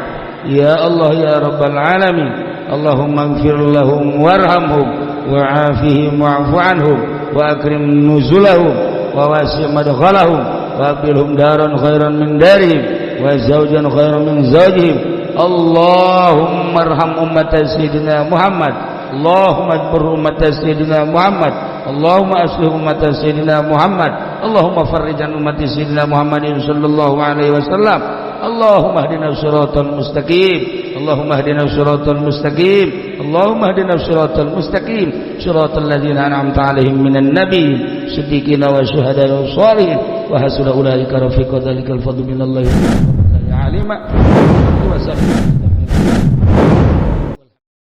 Ya Allah ya Rabbal alamin. Allahumma ighfir lahum warhamhum wa'afihim wa'fu anhum wa akrim nuzulahum wa wasi' madkhalahum wa abdilhum daran khairan min darihim wa zawjan khairan min zawjihim. Allahumma Allahumma arham ummat Sayyidina Muhammad. Allahumma adbur ummat Sayyidina Muhammad. Allahumma aslih ummat Sayyidina Muhammad. Allahumma farrij an ummati Sayyidina Muhammadin sallallahu alaihi wasallam. Allahumma hdina siratal mustaqim. Allahumma hdina siratal mustaqim. Allahumma hdina siratal mustaqim. Siratal ladzina an'amta alaihim minan nabiyyin, siddiqina wa syuhada'i wa shalihin wa hasuna ulaika rafiqa. Dzalikal fadlu minallahi alima wa sallam.